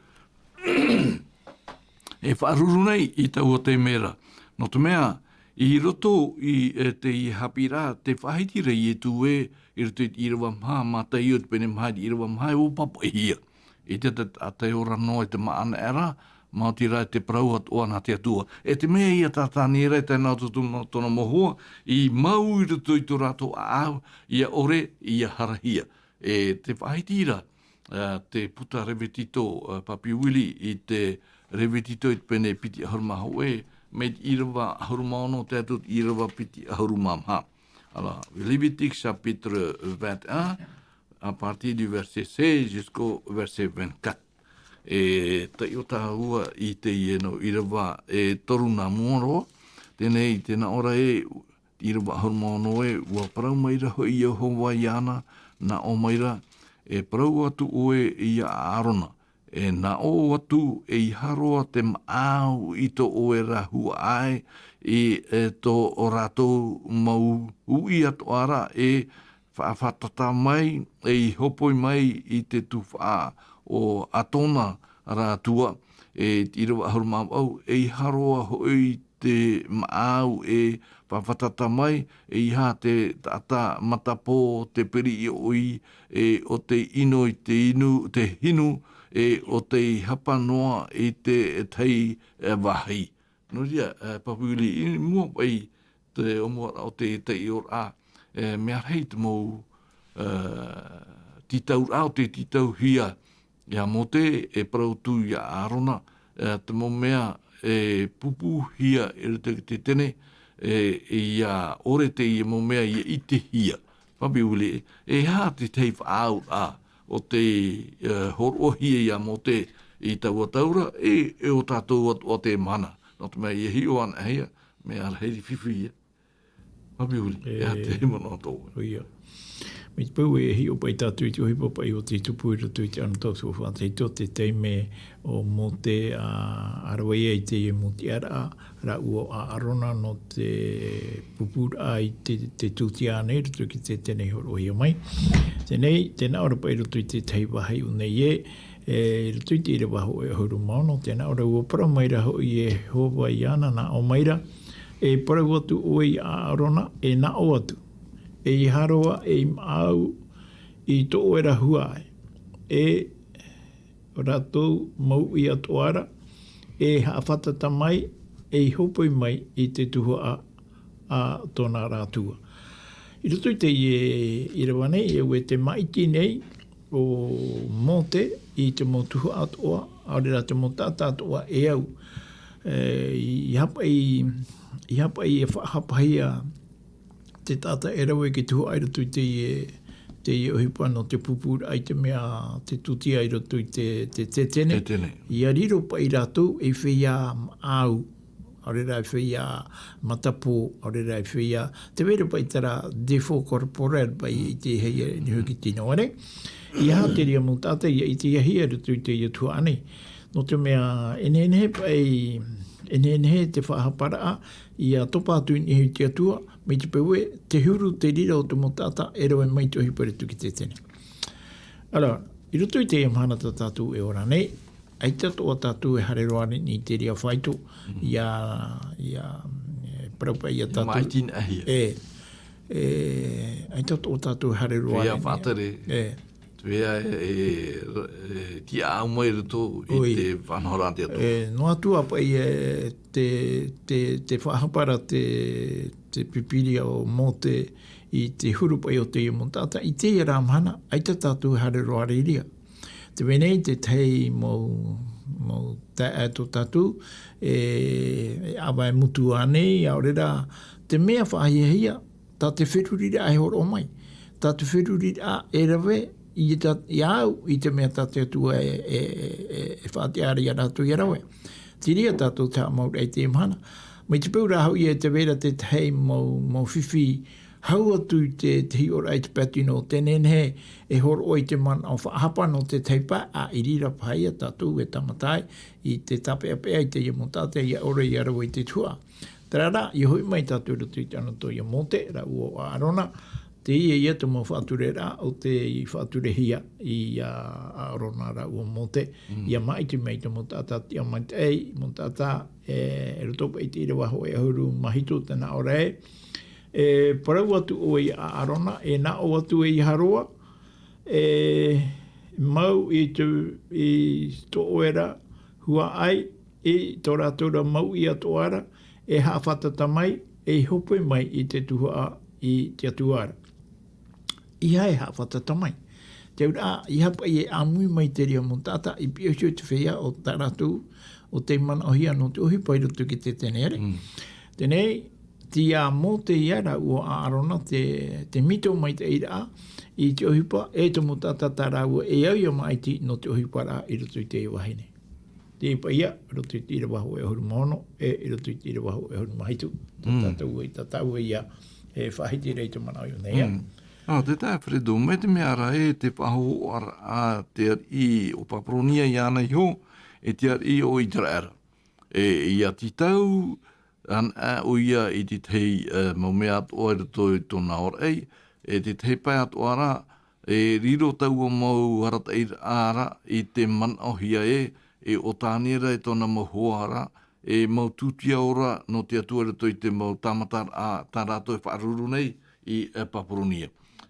e faʻaruru nei i taua taime ra. Nō te mea, i roto i, e, teie haʻapiʻiraʻa, tē faʻahiti ra Ietu ē, i roto i te ʻīrava maha, Mataio te pene maha, i te ʻīrava maha, e ʻua pāpaʻihia. I te, te, a te ora noa i te māʻa anaʻe ra, maoti rā i te parau atoʻa nā te Atua. E te mea ia tā Taniera e tae noa atu tōna, tōna mau hoa, i mau i roto i tō rātou ʻāʻau, ʻia ʻore, ʻia harahia. E tē faʻahiti ra, ā, te puta Revitito, ā, Papi Willie, i te Revitito i te pene piti ʻahuru mā hōʻē, mai te ʻīrava ʻahuru mā ono tae atu i te ʻīrava piti ʻahuru mā maha. Alors, Lévitique chapitre vingt et un, à partir du verset seize jusqu'au verset vingt-quatre. E taiʻo tāua i teie nō ʻīrava e toru nā mua roa, teie nei te nā ʻō ra ē, ʻīrava ʻahuru mā ono ē, ʻua parau maira hoʻi Iehova iāna, nā ʻō maira, e parau atu ʻoe ia ʻĀrona, e nā ʻō atu, ʻeiaha roa te maʻau i tō ʻoe ra huaʻai, i, e, tō rātou mau uʻi atoʻa ra, e faʻafātata mai, ei hopoi mai i te tuhaʻa o Atona rātou, e te ʻīrava ʻahuru mā vaʻu, ʻeiaha roa hoʻi te maʻau e faʻafātata mai, ʻeiaha te taʻata matapō, te piri ʻoʻoi, e ʻo tei ʻino i te inu, te hinu, e ʻo tei hapa noa i te tahi, e, vāhi. Nō reira, e, Papi Willie, i mua paʻi te ʻōmuaraʻa o te taiʻoraʻa, e, mea rahi te mau, e, tītauraʻa o tei tītauhia ia Mōte, e parau atu ia ʻĀrona, e, te mau mea e pūpūhia i roto i te tene, e, ia ʻore teie mau mea ia ʻitehia. Papiuli, e aha te tahi faʻaauraʻa o te, e, hōroʻahia ia Mōte i taua tau ra, e, e ʻo tātou atoʻa te mahana. Nō te mea ia hiʻo anaʻe ia, mea rahi fifi ia. Papiuli, e aha te manaʻo atoʻa? ʻOia. Mai te peu e hiʻo paʻi tātou i te ʻohipa paʻi o te tupu i roto i te anotau tuafaʻatahito, te taime o Mōte a, a rave ai i te mau tiʻaraʻa, rāua ʻo ʻĀrona nō te pupuraʻa i te, te tūtia nei, roto ki te tēnei hōroʻahia mai. Teie nei, tē nā ʻō ra paʻi roto i te tahi vāhi ʻo nei ē, e, roto i te ʻīrava hōʻē ʻahuru mā ono, tē nā ʻō ra, ʻua parau mai ra hoʻi Iehova iāna, nā ʻō mai ra, e parau atu ʻoe ia ʻĀrona, e nā ʻō atu, e ʻeiaha roa ei maʻau i tō ʻoe ra huaʻai, e ʻo rātou mau uʻi atoʻa ra, e haʻafātata mai, ei hōpoi mai i te tuhaʻa a tōna ra Atua. I roto i teie ʻīrava nei, e ʻua te māʻiti nei ʻo Mōte i te mau tuhaʻa atoʻa, ʻaore rā te mau taʻata atoʻa e au, e, i hapaʻi, i hapaʻi e faʻahapahia te taʻata e rave i te tuhaʻa i roto i teie, teie ʻohipa nō te pupuraʻa i te mea te tūtia i roto i te, te tētene. Tētene. ʻIa riro paʻi rātou ei feiā maʻau, ʻaore rā ei feiā matapō, ʻaore rā ei feiā, tē vai ra paʻi terā défaut corporel paʻi i te hei, e niho ki tino ʻore. ʻEiaha terā mau taʻata ʻia ʻitehia i roto i teie tuhaʻa nei. Nō te mea, e nehenehe paʻi, e nehenehe te faʻahaparaʻa, ʻia topa atu i niʻa i te Atua, mai te peu ē, te huru te reira o te mau taʻata e rave mai i te ʻohipa i roto ki te tētene. Alors, i roto i teie mahana tā tātou e ora nei, ʻaita atoʻa tātou e haere roa i niʻa i terā faito, ʻia, ʻia, e, parau paʻi ia tātou. Māʻitihia. E, e, ʻaita atoʻa tātou e haere roa i niʻa. Feiā faʻatere. E. Te mea e, e, e tiʻa mai roto i Oi. Te faʻanahoraʻa a te Atua. E, noa atu ā paʻi e te, te, te faʻahaparaʻa te, te Pīpīria o Mōte i te huru paʻi o teie mau taʻata, i teie rā mahana, ʻaita tātou e haere roa i reira. Te mea nei, te tahi mau, mau taeaʻe tō tātou, e, e ʻāvae mutu ānei, ʻaore rā, te mea faʻahiahia, tā te feruriraʻa e hōroʻa mai. Tā te feruriraʻa e rave i tā, ia au, i te mea tā te Atua e, e, e, e faʻatiʻa ra ia rātou ʻia rave. Te reira tātou te haʻamauraʻa i teie mahana. Mai te peu rā hoʻi e te vai ra te tahi mau, mau fifi, hau atu i te, te hiʻoraʻa i te pae tino, tē nehenehe e hōroʻa i te manaʻo faʻahapa nō te tahi pae, ā, i reira paha ia tātou e tāmata ai i te tāpeʻapeʻa i teie mau taʻata ʻia ʻore ʻia rave i te tuhaʻa. Terā rā, ʻia hoʻi mai tātou i roto i te anotau ia Mōte, rāua ʻo ʻĀrona, teie ia te mau faʻatureraʻa o tei faʻaturehia ia ʻĀrona rāua Mōte, ʻia māʻiti mai i te mau taʻata tiʻa maitaʻi, mau taʻata, e, i roto paʻi i te ʻīrava hōʻē ʻahuru mā hitu tē nā ʻō ra ē, e parau atu ʻoe ia ʻĀrona, e nā ʻō atu e ʻeiaha roa, e mau i te, i tō ʻoe ra huaʻai, i tō rātou ra mau uʻi atoʻa ra, e haʻafātata mai, ei hōpoi mai i te tuhaʻa i te Atua ra. ʻEiaha e haʻafātata mai. Te auraʻa, ʻeiaha paʻi e ʻāmui mai terā mau taʻata i piʻi iho i te feiā o tā rātou, ʻo tei manaʻohia nō te ʻohipa i roto ki te tēnere. Teie nei, tei ia Mōte ia rāua ʻo ʻĀrona te, te mito maitaʻiraʻa i te ʻohipa, e te mau taʻata tā rāua e au ʻia māʻiti nō te ʻohiparaʻa i roto i te vāhi nei. Teie paʻi ia, i roto i te ʻīrava hōʻē ʻahuru mā ono, e i roto i te ʻīrava hōʻē ʻahuru mā hitu. Tā tātou e, tā tāua ia, e faʻahiti ra i te manaʻo i ʻō nei ia. Ā, te taeaʻe Fredo, mai te mea ra ē te faʻahōhoʻaraʻa a te ariʻi o Papuronia iāna iho, e te ariʻi o Iteraera. E, ʻia tītau, anaʻe ʻoia i te tahi, e, mau mea atoʻa i roto i tōna ʻōraʻa, e te tahi pae atoʻa ra, e riro taua mau arataʻiraʻa ra i te manaʻohia ē, e ʻo Taniera e tōna mau hoa ra, e mau tūtia ora nō te Atua i roto i te mau tāmataraʻa tā rātou e faʻaruru nei i, e, Papuronia.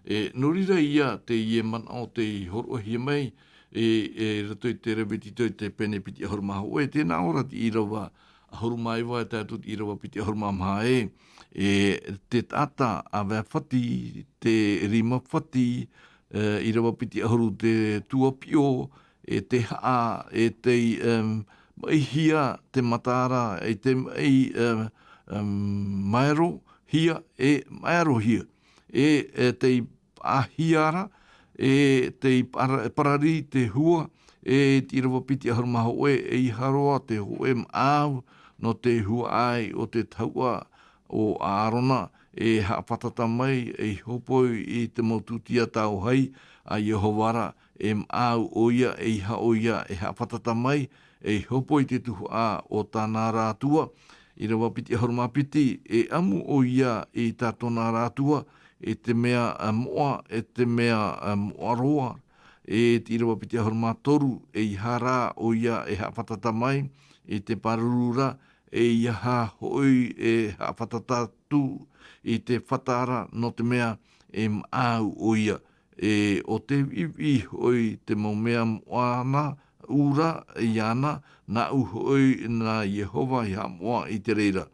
E, nō reira ia teie manaʻo tei hōroʻahia mai, e, e roto i te Revitito i te pene piti ʻahuru mā hōʻē, tē nā ʻō ra te ʻīrava ʻahuru mā iva e tae atu te ʻīrava piti ʻahuru mā maha ē, e, te taʻata ʻāvae fati, te rima fati, e, ʻīrava piti ʻahuru te tuapiʻo, e te haʻa, e tei, em, maʻihia te matara, e te maʻi, em, maero hia e maero hia. E tei paʻahia ra, e tei parari te hua, e te ʻīrava piti ʻahuru mā hōʻē, e ʻeiaha roa te hōʻē maʻau nō te huaʻai o te tahuʻa o ʻārona, e haʻafātata mai ei hōpoi i te mau tūtia tāohai a iehova ra, e maʻau ʻoia, e ʻeiaha ʻoia e haʻafātata mai ei hōpoi i te tuhaʻa o tāna ra atua. ʻĪrava piti ʻahuru mā piti, e ʻamu ʻoia i tā tōna ra atua, e te mea moʻa, e te mea moʻa roa. E te ʻīrava piti ʻahuru mā toru, e ʻeiaha ra ʻoia e haʻafātata mai i te pāruru ra, e ʻeiaha hoʻi e haʻafātata atu i te fata ra, nō te mea e maʻau ʻoia. E o te viʻiviʻi hoʻi te mau mea moʻa ra iāna, nāʻu hoʻi nā iehova i haʻamoʻa i te reira.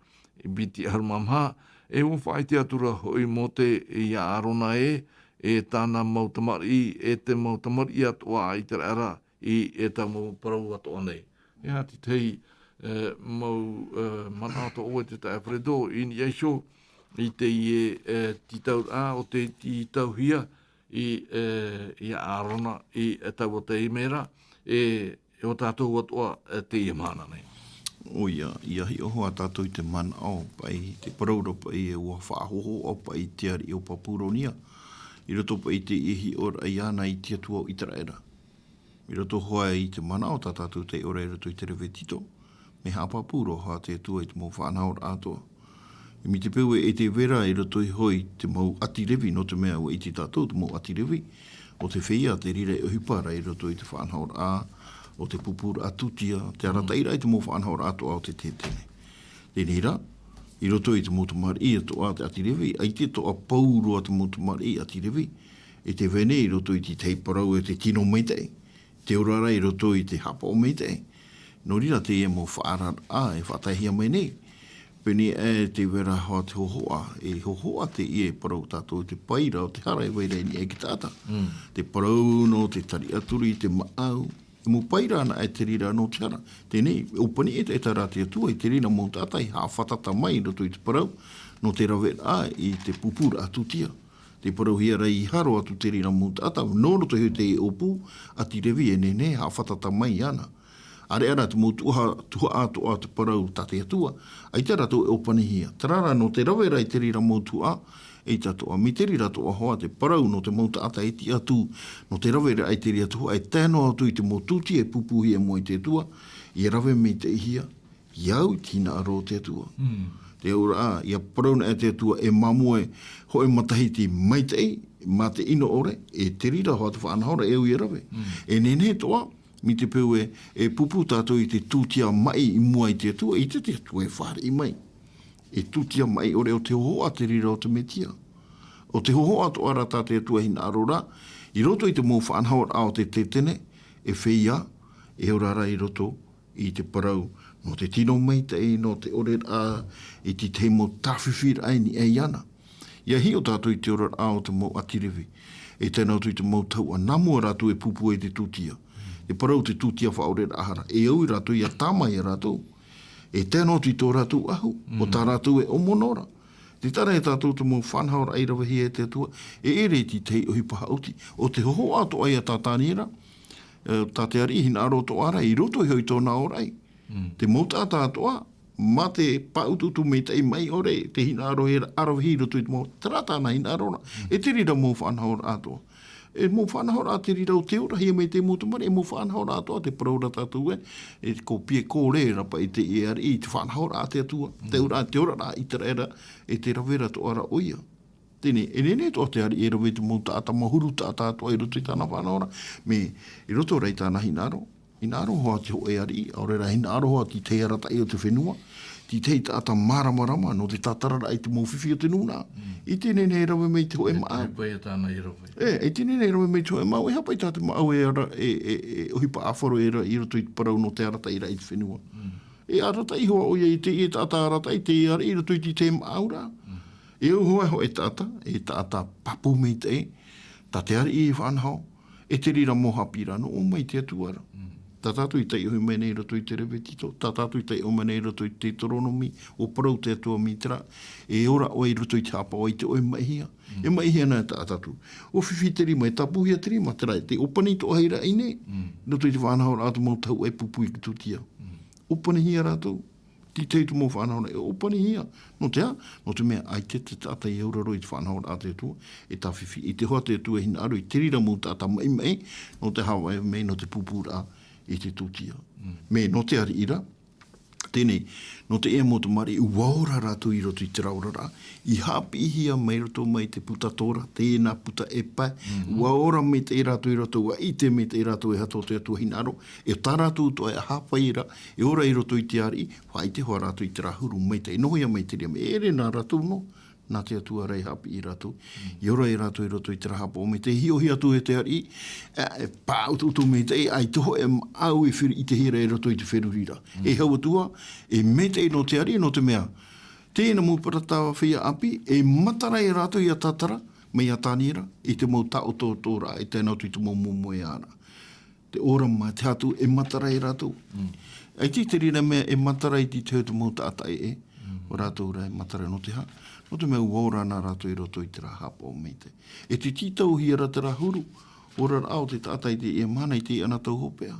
Piti ʻahuru mā maha, e ua faʻaʻite atu ra hoʻi mōte iā ʻārona ē, e tāna mau tamariʻi, e te mau tamariʻi atoʻa a ʻiseraela, i ētahi mau parau atoʻa nei. E aha te tahi mau manaʻo tō ʻoe te taeaʻe Alfredo i niʻa iho i teie tītauraʻa o te tītauhia i iā ʻārona i taua taime ra, e o tātou atoʻa teie mahana nei? ʻOia, ia hiʻo hoʻi tātou i te manaʻo paʻi, te parau ra paʻi e ua faʻahohoʻa paʻi te ariʻi o papuronia i roto paʻi i te hiʻoraʻa iāna i te atua o ʻiseraela. I roto hoʻi i te manaʻo tā tātou tei ora i roto i te Levitiko, mea haʻapāpū roa hoʻi te atua i te mau faʻanahoraʻa atoʻa. I te peu e te vera i roto iho i te mau ʻāti Levi, nō te mea ua ʻite tātou te mau ʻāti Levi, o te feiā te reira e ʻohipa ra i roto i te faʻanahoraʻa o te pupuraʻa tūtia, te arataʻiraʻa i te mau faʻanahoraʻa atoʻa o te tetene. Teie rā, i roto i te mau tamariʻi atoʻa te ʻāti Levi, ʻaita atoʻa pauroa te mau tamariʻi ʻāti Levi, e te vai nei i roto i te tahi parau e te tino maitaʻi, te ora ra i roto i te hapaʻo maitaʻi. Nō reira teie mau faʻaararaʻa e faʻataehia mai nei. Pēnei e te vera hoʻi te hohoʻa, e hohoʻa teie parau tātou te paira o te hara e vai ra i niʻa i te taʻata. Te parau nō te tariʻa turi i te maʻau, e mau paira ana e te reira nō te hara. Teie nei, ʻōpani e te, e te hara te atua i te reira mau taʻata i haʻafātata mai i roto i te parau, nō te raveraʻa i te pupuraʻa tūtia. Te parauhia ra i haro atu te reira mau taʻata, nō roto i te ʻōpū, ʻāti Levi e nehenehe e haʻafātata mai iāna. ʻAreʻa rā te mau tuhaʻa, tuhaʻa atoʻa te parau tā te atua, ʻaita rātou e ʻōpanihia. Terā rā nō te rave ra i te reira mau tuhaʻa, ʻaita atoʻa, mai te reira atoʻa hoʻi te parau nō te mau taʻata e tiʻa atu, nō te rave ra i te reira tuhaʻa, e tae noa atu i te mau tūtia e pūpūhia i mua i te atua, ia rave maitaʻihia, i au i te hinaʻaro o te atua. Te auraʻa, ia parau na e te atua, e māmū e hoʻi matahiti maitaʻi, mā te ʻino ʻore, e te reira hoʻi te faʻanahoraʻa e au ia rave. E nehenehe atoʻa, mai te peu e, e pūpū tātou i te tūtia maʻi i mua i te atua, ʻaita te atua e fāriʻi mai. E tūtia maʻi ʻore o te hohoʻa te reira o te Mesia. O te hohoʻa atoʻa ra tā te atua hinaʻaro ra, i roto i te mau faʻanahoraʻa o te tetene, e feiā, e ora ra i roto i te parau, nō te tino maitaʻi, nō te ʻoreraʻa, i te tahi mau tāfifiraʻa i niʻa iāna. Ia hiʻo tātou i te oraraʻa o te mau ʻāti Levi. E tae noa atu i te mau tahuʻa, nā mua rātou e pūpū ai te tūtia. Te parau te tūtia faʻaoreraʻa hara. E au rātou ia tāmā ia rātou. E tae noa atu i tō rātou ʻahu, ʻo tā rātou e ʻomono ra. Tē taʻa ra ia tātou te mau faʻanahoraʻa i ravehia e te atua, e ʻere i te tahi ʻohipa haʻuti. ʻO te hohoʻa atoʻa ia Tātaniera, e, tā te ariʻi hinaʻaro atoʻa ra, i roto iho i tōna ʻōraʻi. Te mau taʻata atoʻa, mā te pāutuutu maitaʻi maʻi ʻore, te hinaʻaro e ravehia i roto i te mau, terā tāna hinaʻaro ra. E te reira mau faʻanahoraʻa atoʻa. E mau faʻanahoraʻa te reira o te orahia mai te mau tamariʻi, e mau faʻanahoraʻa atoʻa te parau ra tātou ē, e ko pie kōrē ra paʻi te ariʻi i te faʻanahoraʻa a te atua, te ora, te oraraʻa a ʻIteraʻera, e te rave ra atoʻa ra ʻoia. Teie nei, e nehenehe atoʻa te ariʻi e rave i te mau taʻata, mau huru taʻata atoʻa i roto i tāna faʻanahoraʻa, mea, i roto ra i tāna hinaʻaro, hinaʻaro hoʻi te hōʻē ariʻi, ʻaore rā hinaʻaro hoʻi te tahi arataʻi o te fenua, te tahi taʻata māramarama, nō te tātararaʻa i te mau fifi o te nūnaʻa. ʻIte nehenehe e rave mai te hōʻē maʻau. E, ʻaita nehenehe e rave mai te hōʻē maʻau, e aha paʻi tā te maʻau e ara, e, e, e ʻohipa ʻāfaro e ra, i roto i te parau nō te arataʻiraʻa i te fenua. E arataʻi hoʻi ʻoia i te, i te taʻata arataʻi, te ariʻi i roto i te, te maʻau ra. E au hoʻi, hoʻi e taʻata, e taʻata pāpū maitaʻi, tā te ariʻi e faʻanaho, e te reira mau haʻapiʻiraʻa nō ʻō mai te atua ra. Tā tātou i taiʻohi mai nei i roto i te Revitiko, tā tātou i taiʻo mai nei i roto i te Teuteronome, ʻua parau te Atua mai terā, e ora ʻoe i roto i te haʻapaʻo ʻaita ʻoe e maʻihia. E maʻihia na tā tātou. ʻUa fifi te rima, e tāpūhia te rima, terā, te ʻōpani toʻa hia ra i nei, i roto i te faʻanahoraʻa o te mau tahuʻa e pūpū i te tūtia. ʻŌpanihia rātou, tītauhia te mau faʻanahoraʻa, e ʻōpanihia. Nō te aha? Nō te mea ʻaita te taʻata i auraro i te faʻanahoraʻa a te Atua, e tāfifi, i te hoa a te Atua e hinaʻaro i te reira mau taʻata maʻimaʻi, nō te haʻavāʻe mai, nō te pūpūraʻa i te tūtia. Mea nō te ariʻi ra, teie nei, nō teie mau tamariʻi, ʻua ora rātou i roto i terā oraraʻa, i haʻapiʻihia mai roto mai te puta Tora, tēnā puta e pae, ʻua ora maitaʻi rātou i roto, ʻua ʻite maitaʻi rātou e aha tō te Atua hinaʻaro, e tā rātou atoʻa e hāpai ra, e ora i roto i te ariʻi, faʻaʻite hoʻi rātou i terā huru maitaʻi, nohohia mai te rima, e ʻere nā rātou noa, nā te Atua rā e haʻapiʻi rātou. I ora ia rātou i roto i terā haʻapaʻo maitaʻi, hiʻohia atu e te ariʻi, e, e pāʻutuʻutu maitaʻi, ʻaita hoʻi e maʻau e feruri, i te hira i roto i te feruriraʻa. E hau atu ā, e maitaʻi nō te ariʻi, nō te mea, tēnā mau parata feiā ʻāpī, e matara ia rātou ia Tatara, mai ia Taniera, i te mau taʻotoʻotoraʻa, e tae noa atu i te mau moemoeāraʻa. Te ora mā, te Atua e matara ia rātou. ʻAita i te reira mea e matara i te tahi o te mau taʻata ʻē, ʻo rātou rā e matara nō te aha? Nō te mea ʻua ora na rātou i roto i terā haʻapaʻo maitaʻi. E te tītauhia ra terā huru oraraʻa o te taʻata i teie mahana, i teie anotau hopeʻa.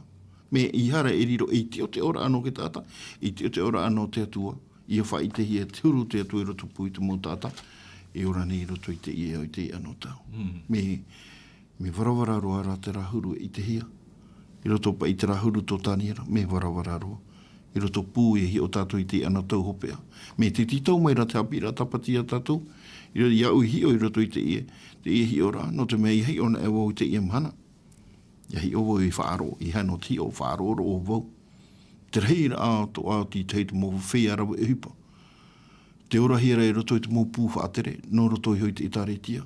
Mea ʻaita e riro, e ʻite ʻo te ora nō te taʻata, ʻite ʻo te ora nō te Atua, ʻia faʻaʻitehia te huru o te Atua i rotopū i te mau taʻata, e ora nei i roto i teie, i teie anotau. Mea Mea varavara roa rā terā huru e ʻitehia. I roto paʻi terā huru tō Taniera, mea varavara roa. I rotopū e hiʻo tātou i teie anotau hopeʻa. Mea te tītau mai ra te haʻapiʻiraʻa tāpati ia tātou, i ro-, iāʻu i hiʻo i roto i teie, teie hiʻoraʻa, nō te mea ʻia hiʻo anaʻe vau i teie mahana. ʻIa hiʻo vau i faʻaroʻo, ʻeiaha nō te hiʻo, faʻaroʻoroʻo vau. Te rahiraʻa atoʻa o te tahi o te mau feiā rave ʻohipa. Te orahia ra i roto i te mau pū faʻatere, nō roto iho i te ʻĒtārētia.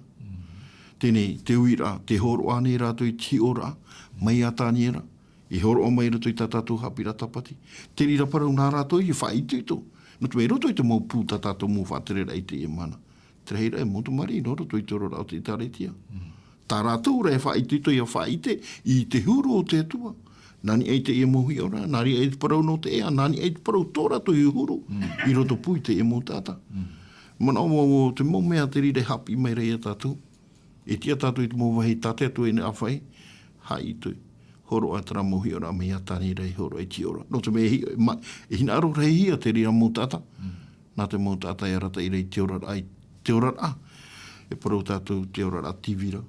Teie nei, te uiraʻa, tē hōroʻa nei rātou i te hiʻoraʻa, mai ia Taniera, i hōroʻa mai i roto i tā tātou haʻapiʻiraʻa tāpati. Te reira parau nā rātou i faʻaitoito. Nō te mea i roto i te mau pū tā tātou mau faʻatereraʻa i teie mahana. Te rahiraʻa e mau tamariʻi nō roto i te oraraʻa o te ʻĒtārētia. Tā rātou rā e faʻaitoito ʻia faʻaʻite i te huru o te Atua. Nā niʻa i teie mau hiʻoraʻa, nā niʻa i te parau nō te ea, nā niʻa i te parau tō rātou huru, i rotopū i teie mau taʻata. Manaʻo vau, te mau mea te reira e haʻapiʻi mai ra ia tātou. E tiʻa tātou i te mau vāhi tā te Atua i nehenehe e faʻaʻite. Hōroʻa terā mau hiʻoraʻa mai ia Taniera i hōroʻa i te hiʻoraʻa. Nō te mea e hi-, ma-, e hinaʻaro rahihia te reira mau taʻata. Nā te mau taʻata e arataʻi ra i te oraraʻa, i te oraraʻa. E parau tātou te oraraʻa tīvira,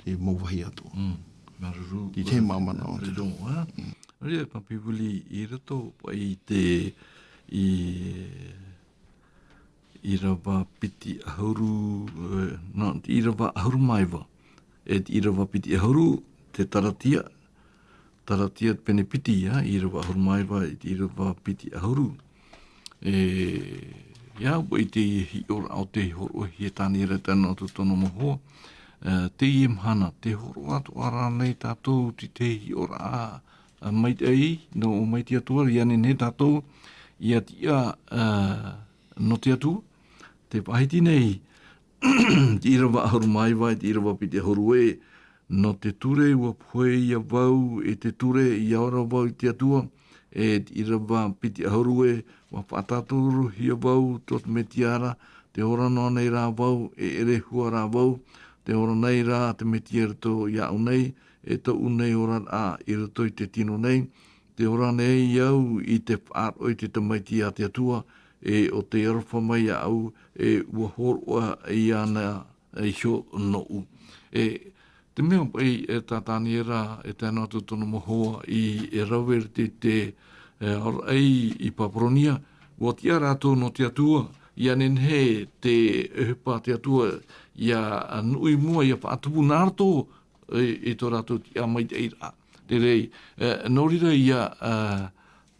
te mau vāhi atoʻa. Mm. Māuruuru. I te māmāna o te. Māuruuru, ā? Mm. Nō reira, Papivili, i roto paʻi i te, i, ʻīrava piti ʻahuru, e, nā, te ʻīrava ʻahuru mā iva. E te ʻīrava piti ʻahuru, te Taratia, Taratia pene piti, ā, ʻīrava ʻahuru mā iva i te ʻīrava piti ʻahuru. E, ʻia au i te hiʻoraʻa o tē hōroʻahia e Taniera i tāna atoʻa tōna mau hoa. E, teie mahana, tē hōroʻa atoʻa ra nei tātou i te hiʻoraʻa, ā, maitaʻi, nō, mai te Atua, ʻia nehenehe tātou, ʻia tiʻa, ā, nō te Atua, tē faʻahiti nei, te ʻīrava ʻahuru mā iva, te ʻīrava piti ʻahuru ē, nō te ture, ʻua pohe ïa vau i te ture, ʻia ora vau i te Atua, e te ʻīrava piti ʻahuru ē, ʻua faʻatātorohia vau tō te Mesia ra, tē ora noa nei rā vau, e ʻere hua rā vau, tē ora nei rā te Mesia i roto iāʻu nei, e tōʻu nei oraraʻa i roto i te tino nei, tē ora nei au i te faʻaroʻo i te Tamaiti a te Atua, e ʻo tē aroha mai iāʻu, e ʻua hōroʻa iāna iho nōʻu. E te mea paʻi, e tā Taniera, e tae noa atu tōna mau hoa i, e rave i te, te, e, ʻāraʻi i Papuronia, ʻua tiʻa rātou nō te Atua, ʻia nehenehe te ʻohipa a te Atua, ʻia nui mua, ʻia faʻatupu nā roto i, i tō rātou tiʻa maitaʻiraʻa. Te reira, e, nō reira ïa, e,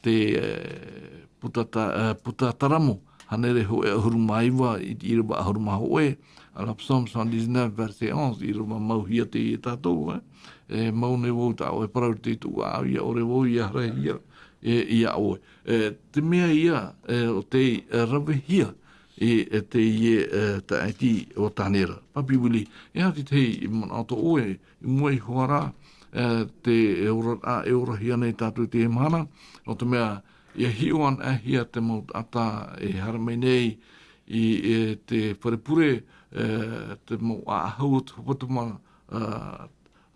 te, e, puta ta-, e, puta Taramo, hānere hōʻē ʻahuru mā iva i te ʻīrava ʻahuru mā hōʻē, ā, le psaume cent dix-neuf, verset onze, ʻīrava mauhia teie ia tātou, e. E mau nei vau tā ʻoe e parau i te tuʻu ʻāʻau, ʻia ʻore vau ʻia haerehia, e, iā ʻoe. E, te mea ïa, e, ʻo tē, e, ravehia, e, e teie, e, taʻati o Taniera. Papivili, e aha te tahi manaʻo tō ʻoe, i mua iho ā ra, e, te oraraʻa e orahia nei tātou i teie mahana, nō te mea, ʻia hiʻo anaʻe hia te mau taʻata e haere mai nei i, e, te fare pure, e, te mau ʻāʻahu o te hepetoma, e,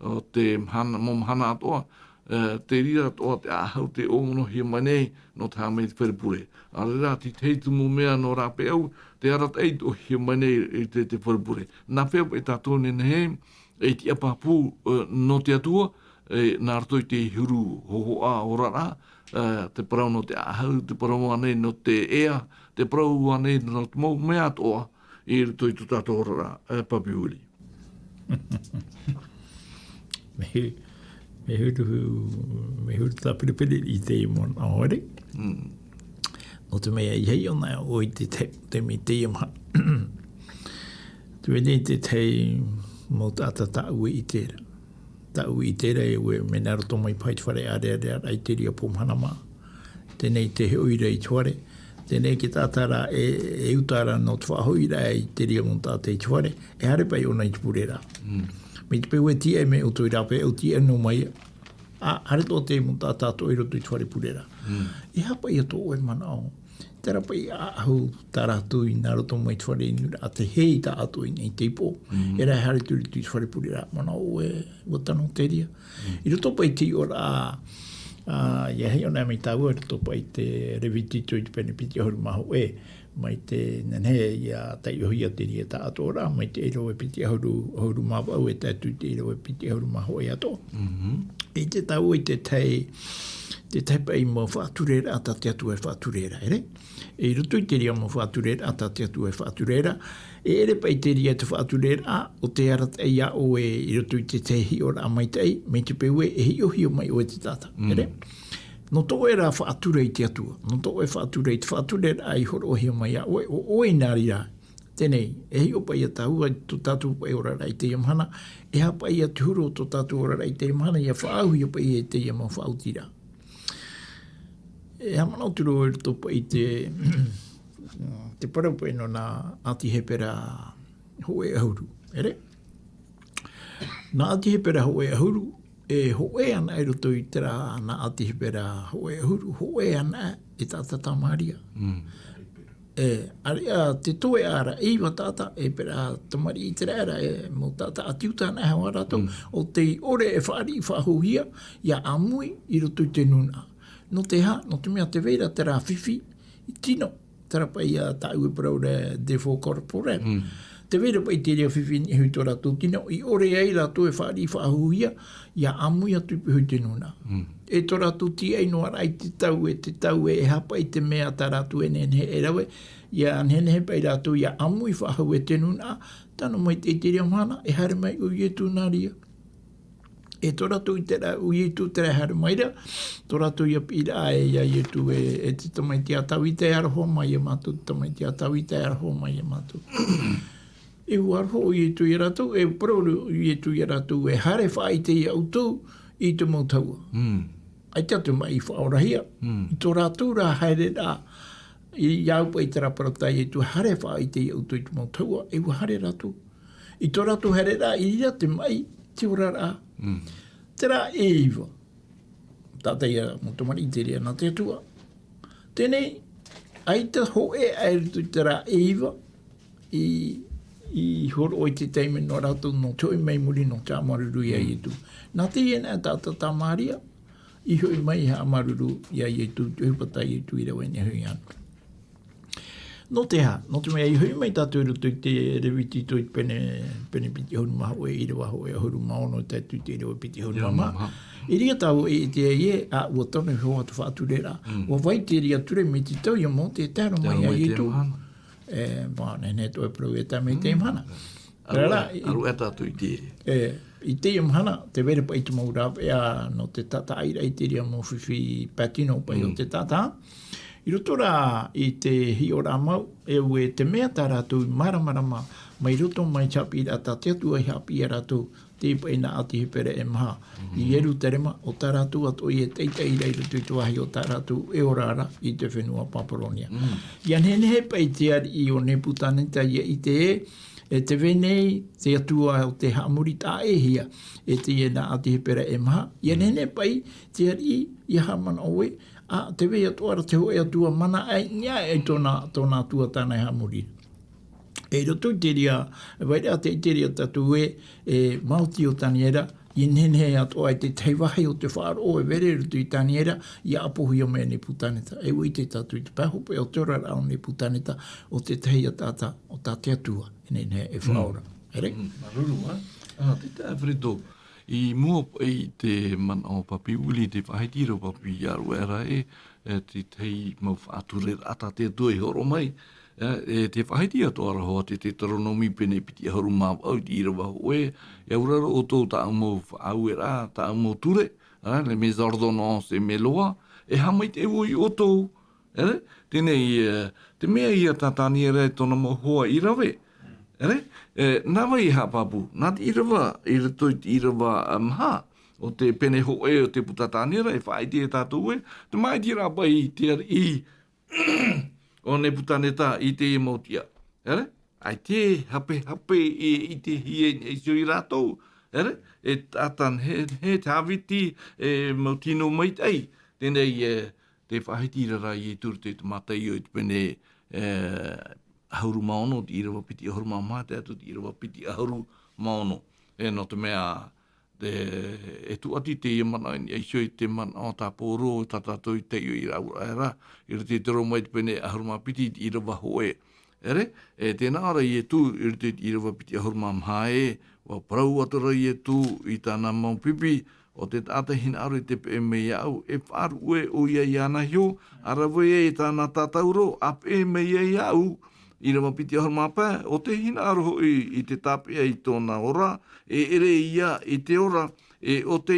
o te mahana, mau mahana atoʻa, e, te reira atoʻa te ʻāʻahu tē ʻōmonohia mai nei, nō te haere mai i te fare pure. ʻAore rā, te tahi atu mau mea nō rāpae au, te arataʻi tō ʻohie mai nei i te, te fare pure. Nā hea paʻi tātou e nehenehe, e tiʻa pāpū, e, nō te Atua, e, nā roto i te huru hōhoʻa oraraʻa, e, te parau nō te ʻāʻahu, te parau ānei nō te ea, te parau ānei nō te mau mea atoʻa, i roto i tō tātou oraraʻa, e, Papi Willie. Mea hu-, mea huru, mea huru tāperepere i teie manaʻo, ʻaore? Mm. Nō te mea, ʻia hiʻo anaʻe ʻoe i te te-, te mea i teie mahana. Te mea nei te tahi mau taʻata tāʻu e ʻite ra. Tāʻu e ʻite ra, e ʻoe, mea nā roto mai paʻi i te fare ʻārearea ra i te reira pō mahana mā. Teie nei te hoʻi ra i te fare. Teie nei te taʻata ra e, e uta ra nō te faʻahoʻiraʻa i te reira mau taʻata i te fare. E haere paʻi ʻōna i te pure ra. Mm. Mai te peu e tīaʻi mai ʻoutou i rāpae, ʻo tīaʻi noa mai. ʻĀ, haere atoʻa te mau taʻata atoʻa i roto i te fare pure ra. Mm. E aha paʻi tō ʻoe manaʻo? Terā paʻi ʻāʻahu tā rātou i nā roto mai i te fare inu ra, te hē i tā ʻoutou i, i te ipo. Mm. E rave haere atu i roto i te fare pure ra. Manaʻo ʻoe, ʻua tano te reira. Mm. I roto paʻi i te iʻoraʻa, ā, ʻia hiʻo anaʻe mai tāua, i roto paʻi i te Levitiko i te pene piti ʻahuru mā hōʻē, mai te nehenehe ʻia taiʻohia te reira taʻatoʻaraʻa, mai te ʻīrava piti ʻahuru, ʻahuru mā vaʻu e tae atu i te ʻīrava piti ʻahuru mā hōʻē atoʻa. Mhm. ʻIte tāua i te tahi, te tahi paʻi mau faʻatureraʻa tā te Atua e faʻature ra, ʻere? E i roto i te reira mau faʻatureraʻa tā te Atua e faʻature ra, e ʻere paʻi te reira te faʻatureraʻa o te arataʻi iā ʻoe i roto i te tahi hiʻoraʻa maitaʻi, mai te peu ē, e hiʻohia mai ʻoe te taʻata, Mm. ʻere? Nō tō ʻoe rā faʻatura i te Atua, nō tō ʻoe faʻatura i te faʻatureraʻa i hōroʻahia mai iā ʻoe, ʻo ʻoe nā reira. Teie nei, e hiʻo paʻi ia tāua, tō tātou paʻi oraraʻa i teie mahana, e aha paʻi ia te huru o tō tātou oraraʻa i teie mahana, ʻia faʻaauhia paʻi e teie mau faʻaotiraʻa. E haʻamanaʻo atu ra vau i roto paʻi i te, te parau paʻi nō nā ʻĀti Hepera hōʻē ʻahuru, ʻere? Nā ʻĀti Hepera hōʻē ʻahuru, e hōʻē anaʻe i roto i terā nā ʻĀti Hepera hōʻē ʻahuru, hōʻē anaʻe e taʻata Tamaria. Mm. E, ʻāreʻa te toeʻa ra e iva taʻata, e pērā tamariʻi ʻĪteraʻera, e mau taʻata ʻĀti Iuta anaʻe hoʻi rātou, Mm. ʻo tei ʻore e fāriʻi faʻahouhia, ʻia ʻāmui i roto i te nūnaʻa. Nō te aha, nō te mea tē vai ra terā fifi tino, terā paʻi ia tāʻu e parau ra défaut corporel. Mm. Tē vai ra paʻi te reira fifi i niʻa iho i tō rātou tino, i ʻore ai rātou e fāriʻi faʻahouhia, ʻia ʻāmui atu i pīhaʻi i te nūnaʻa. Mm. E tō rātou tīaʻi noa ra i te tau e te tau e, e aha paʻi te mea tā rātou e nehenehe e rave, ʻia nehenehe paʻi rātou ʻia ʻāmui faʻahou e te nūnaʻa, tae noa mai i te, i te reira mahana, e haere mai ʻo Ietu nā reira. E tō rātou ʻiteraʻa ʻo Ietu terā e haere mai ra, tō rātou ia piʻiraʻa e, ia Ietu e, e te tamaiti a Tavita, e aroha mai ia mātou, te tamaiti a Tavita, e aroha mai ia mātou. E ʻua aroha ʻo Ietu ia rātou, e parau ʻo Ietu ia rātou, e haere faʻaʻite ia ʻoutou i te mau tahua. Mm. ʻAita te maʻi i faʻaorahia. Mm. I tō rātou rā haereraʻa, i, ʻia au paʻi terā parau tā Ietu, haere faʻaʻite ia ʻoutou i te mau tahua, e ʻua haere rātou. I tō rātou haereraʻa, i reira te maʻi, te oraraʻa. Mm. Terā e iva. Tātaʻi ia mau tamariʻi i te reira nā te Atua. Teie nei, ʻaita hōʻē aʻe i roto i terā e iva, i, i hōroʻa i te taime nō rātou nō te hoʻi mai i muri nō te haʻamāuruuru ia Mm. Ietu. Nā teie nei taʻata Tamaria, i hoʻi mai i haʻamāuruuru ia Ietu, te ʻohipa tā Ietu i rave i niʻa iho iāna. Nō te aha, nō te mea i hoʻi mai tātou i roto i te Levitiko i te pene, pene piti ʻahuru mā hōʻē, ʻīrava hōʻē ʻahuru mā ono, tae atu i te ʻīrava piti ʻahuru mā maha. ʻAore rā tāua e ʻite ai ē, ā, ʻua tano hoʻi te faʻatureraʻa. Mm. ʻUa vai te reira ture mai te tau ia Mōte e tae noa mai ia Ietu. E, mā, nehenehe atoʻa e parau e tae mai i teie mahana. Mm. Terā rā, Aru, i, aru e tātou i te e, i teie mahana, tē vai ra paʻi te mau rāveʻa nō te taʻata ʻairaʻa i te reira mau fifi pae tino paʻi o Mm. te taʻata. I roto rā i te hiʻoraʻa mau, e ʻua te mea tā rātou i māramarama mai roto mai te haʻapiʻiraʻa tā te Atua i haʻapiʻi ia rātou, te paʻi nā ʻĀti Hepera e maha, i Ierutarema, ʻo tā rātou atoʻa e taʻitaʻi ra i roto i te vāhi o tā rātou e ora ra i te fenua Papuronia. ʻIa nehenehe paʻi te ariʻi o Nepukaneta ʻia ʻite ē, e tē vai nei te atua o tē haʻamori taʻa ʻē hia, e teie nā ʻĀti Hepera e maha. ʻIa nehenehe paʻi te ariʻi ʻia haʻamanaʻo ē, ā, tē vai atoʻa ra te hōʻē atua mana ʻai, i niʻa i tōna, tōna atua tāna e haʻamori ra. E i roto i te reira, e vai ra te, i te reira tātou ē, e maoti o Taniera, ʻia nehenehe atoʻa i te tahi vāhi o te faʻaroʻo e vai ra i roto i Taniera, ʻia ʻapohia mai e Nepukaneta. E ʻua ʻite tātou i te pae hopeʻa o te oraraʻa o Nepukaneta, ʻo te tahi ia taʻata, ʻo tā te Atua, e nehenehe e faʻaora. E rē? Mm, māuruuru, ā. Ā, te taeaʻe Alfredo, i mua i te manaʻo papi Willie, te faʻahiti ra papi ia rua era e, e te tahi mau faʻatureraʻa tā te Atua i hōroʻa mai, e, e te faʻahiti atoʻa ra hoʻi te Teuteronome pene piti ʻahuru mā vaʻu i te ʻīrava hōʻē, ʻia auraro ʻoutou tāʻu mau faʻaueraʻa, tāʻu mau ture, ā, les mes ordonnances et mes lois, e haʻamaitaʻi vau ia ʻoutou, e rē? Teie nei, e, te mea ia tā Taniera e tōna mau hoa i rave, e rē? E, nā vai e haʻapāpū, nā te ʻīrava, i roto i te ʻīrava, ā, maha, o te pene hōʻē o te puta Taniera, e faʻaʻite ia tātou ē, te māʻitiraʻa paʻi i te ariʻi o Nepukaneta i teie mau tiʻa. E rē? ʻAita e hapehape e ʻitehia i niʻa iho ia rātou. E rē? E taʻata nehenehe, te hāviti, e mau tino maitaʻi. Teie nei, e, te faʻahiti ra ra Ietu i te Mataio i te pene, e, ʻahuru mā ono, te ʻīrava piti ʻahuru mā maha, tae atu te ʻīrava piti ʻahuru mā ono. E, nō te mea, te, e tūʻati teie manaʻo i niʻa iho i te manaʻo tā Pauro, tā tātou i taiʻo i rāua ra, i roto i te Roma i te pene ʻahuru mā piti i te ʻīrava hōʻē. E rē, e tē nā ʻō ra Ietu, i roto i te ʻīrava piti ʻahuru mā maha ē, ʻua parau atu ra Ietu i tāna mau pipi, ʻo te taʻata e hinaʻaro i te peʻe mai iāʻu, e faʻaruʻe ʻoia iāna iho, ʻa rave ai tāna tātauro, ʻa peʻe mai ai iāʻu, ʻīrava piti ʻahuru mā pae, ʻo tē hinaʻaro hoʻi i te tāpeʻa i tōna ora, e ʻere ïa i te ora, e ʻo tē,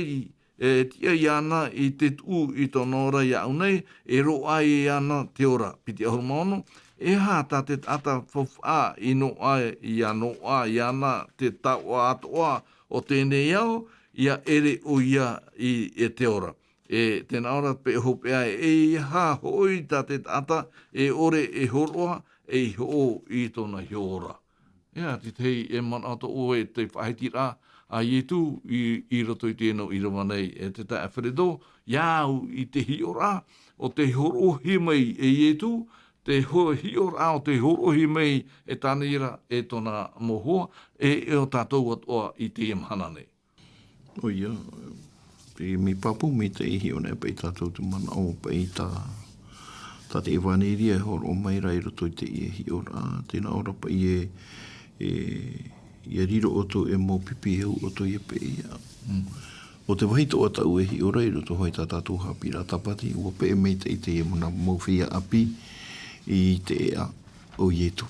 e tiʻa iāna i te tuʻu i tōna ora iāʻu nei, e roaʻa iāna te ora. Piti ʻahuru mā ono, e aha tā te taʻata faufaʻa i noaʻa, ʻia noaʻa iāna te taoʻa atoʻa o teie nei ao, ʻia ʻere ʻoia i, e te ora. E tē nā ʻō ra paʻi hopeʻa, e aha hoʻi tā te taʻata e ʻore e hōroʻa, ei hoʻo i tōna iho ora. ʻIa, te tahi e manaʻo atoʻa e te faʻahitiraʻa a Ietu i, i roto i teie ʻīrava nei, e te taeaʻe Alfredo, ʻia au i te hiʻoraʻa, ʻo tē hōroʻahia mai e Ietu, te ho-, hiʻoraʻa ʻo tē hōroʻahia mai e Taniera, e tōna mau hoa, e, e ʻo tātou atoʻa i teie mahana nei. ʻOia, e mea pāpū maitaʻi e hiʻo nei paʻi tātou te manaʻo paʻi tā, tā te ʻevaneria e hōroʻa mai ra i roto i teie hiʻoraʻa, tē nā ʻō ra paʻi e, e, ʻia riro ʻoutou ei mau pipi e hou ʻoutou ʻia peʻe iāʻu. ʻO te vāhi toʻa tāʻu e hiʻo ra i roto hoʻi tā tātou haʻapiʻiraʻa Tāpati, ʻua peʻe maitaʻi teie mau, mau feiā ʻāpī i te ʻēʻa o Ietu.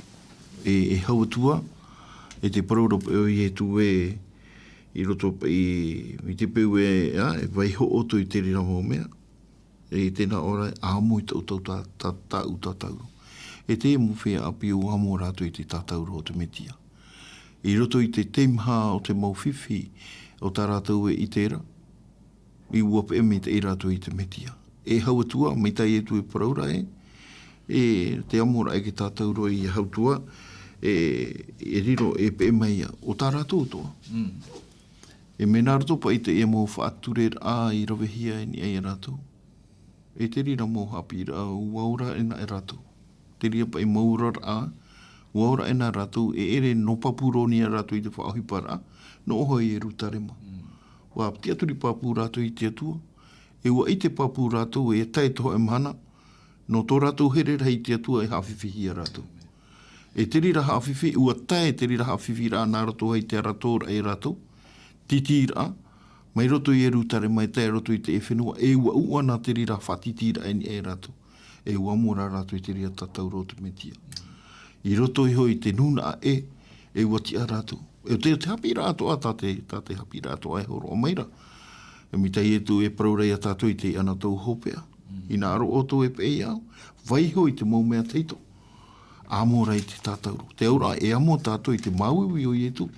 E, e hau atu ā, e te parau ra paʻi o Ietu ē, i roto paʻi, i te peu ē, ā, e vaiiho ʻoutou i te reira mau mea, e tē nā ʻō ra, ʻa amo i tāʻu, tā, tā, tāʻu tātauro. E te mau feiā ʻāpī ʻua amo rātou i te tātauro o te Metia. I roto i te teimaha o te mau fifi o tā rātou e ʻite ra, ʻua peʻe maitaʻi rātou i te Metia. E hau atu ā, mai tā Ietu e parau ra ē, e te amo ra e te tātauro ʻia hau atu ā, e, e riro, e peʻe mai ïa, ʻo tā rātou atoʻa. E mea nā roto paʻi i teie mau faʻatureraʻa i ravehia i niʻa ia rātou. E te reira mau haʻapiʻiraʻa, ʻua ora aʻena e rātou. Te reira paʻi mau oraraʻa, ʻua ora aʻena rātou, e ʻere nō Papuronia rātou i te faʻaʻohiparaʻa, nō ʻō hoʻi i Ierutarema. ʻUa tiʻaturi pāpū rātou i te Atua, e ʻua ʻite pāpū rātou e tae te hōʻē mahana, nō tō rātou here rahi te Atua e haʻafifihia rātou. E te reira haʻafifi, ʻua tae te reira haʻafifiraʻa nā roto i te arataʻiraʻa ia rātou, tītīraʻa, mai roto i Ierutarema e tae roto i te fenua, e ʻua ʻuʻana te reira faʻatītīraʻa i niʻa ia rātou. E ʻua amo rā rātou i te reira tātauro o te Metia. I roto iho i te nūnaʻa ʻē, e ʻua tiʻa rātou. E te, te haʻapiʻiraʻa atoʻa, tā te, tā te haʻapiʻiraʻa atoʻa e hōroʻa mai ra. E mai tā Ietu e parau ra ia tātou i teie anaʻe hopeʻa. Hinaʻaro ʻoutou e peʻe iāʻu, Vaiho i te mau mea tahito. Amo rā i te tātauro. Te auraʻa, e amo tātou i te māuiui o Ietu.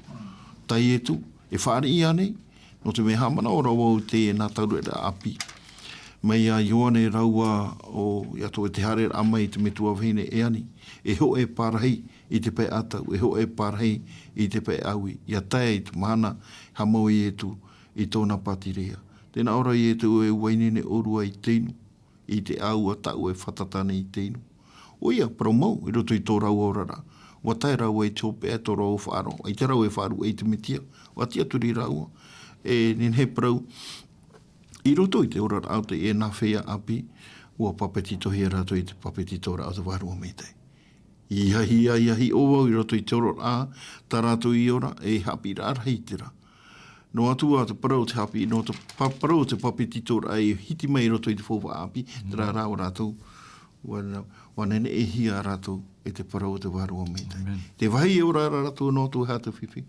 Tā Ietu, e fāriʻi ānei, nō te mea haʻamanaʻo rā vau i te nā taureraʻa ʻāpī. Mai iā Ioane rāua o, ia tō e te haereraʻa mai i te metua vahine e ani. E hoʻe pārahi i te pae ʻatau, e hoʻe pārahi i te pae ʻaui. Ia tae i te mahana, haʻamau Ietu i tōna pātireia. Tē nā ʻō ra Ietu e ua ineine ʻōrua i te inu. I te ʻāua taʻu e fātata nei i te inu. ʻOia, parau mau, i roto i tō rāua oraraʻa. Ua tae rāua i te hopeʻa tō rāua faʻaroʻo, i te rau e faʻaruʻe i te Metia, ua tiʻaturi rāua. E nehenehe parau, i roto i te oraraʻa o te e nā feiā ʻāpī, ua papetitohia rātou i te papetitoraʻa o te Vārua Maitaʻi. I ahi, i ahi, i ahi ʻo vau i roto i te oraraʻa, tā rātou i ora, e haʻapiʻiraʻa rahi terā. Noa atu ā te parau o te haʻapiʻi, nō te pa-, parau o te papetitoraʻa i hiti mai i roto i te faufaʻa ʻāpī, terā rā ʻo rātou, ua, ua neneʻihia rātou e te parau o te Vārua Maitaʻi. Te vāhi e ora ra rātou noa atu e hā te fifi,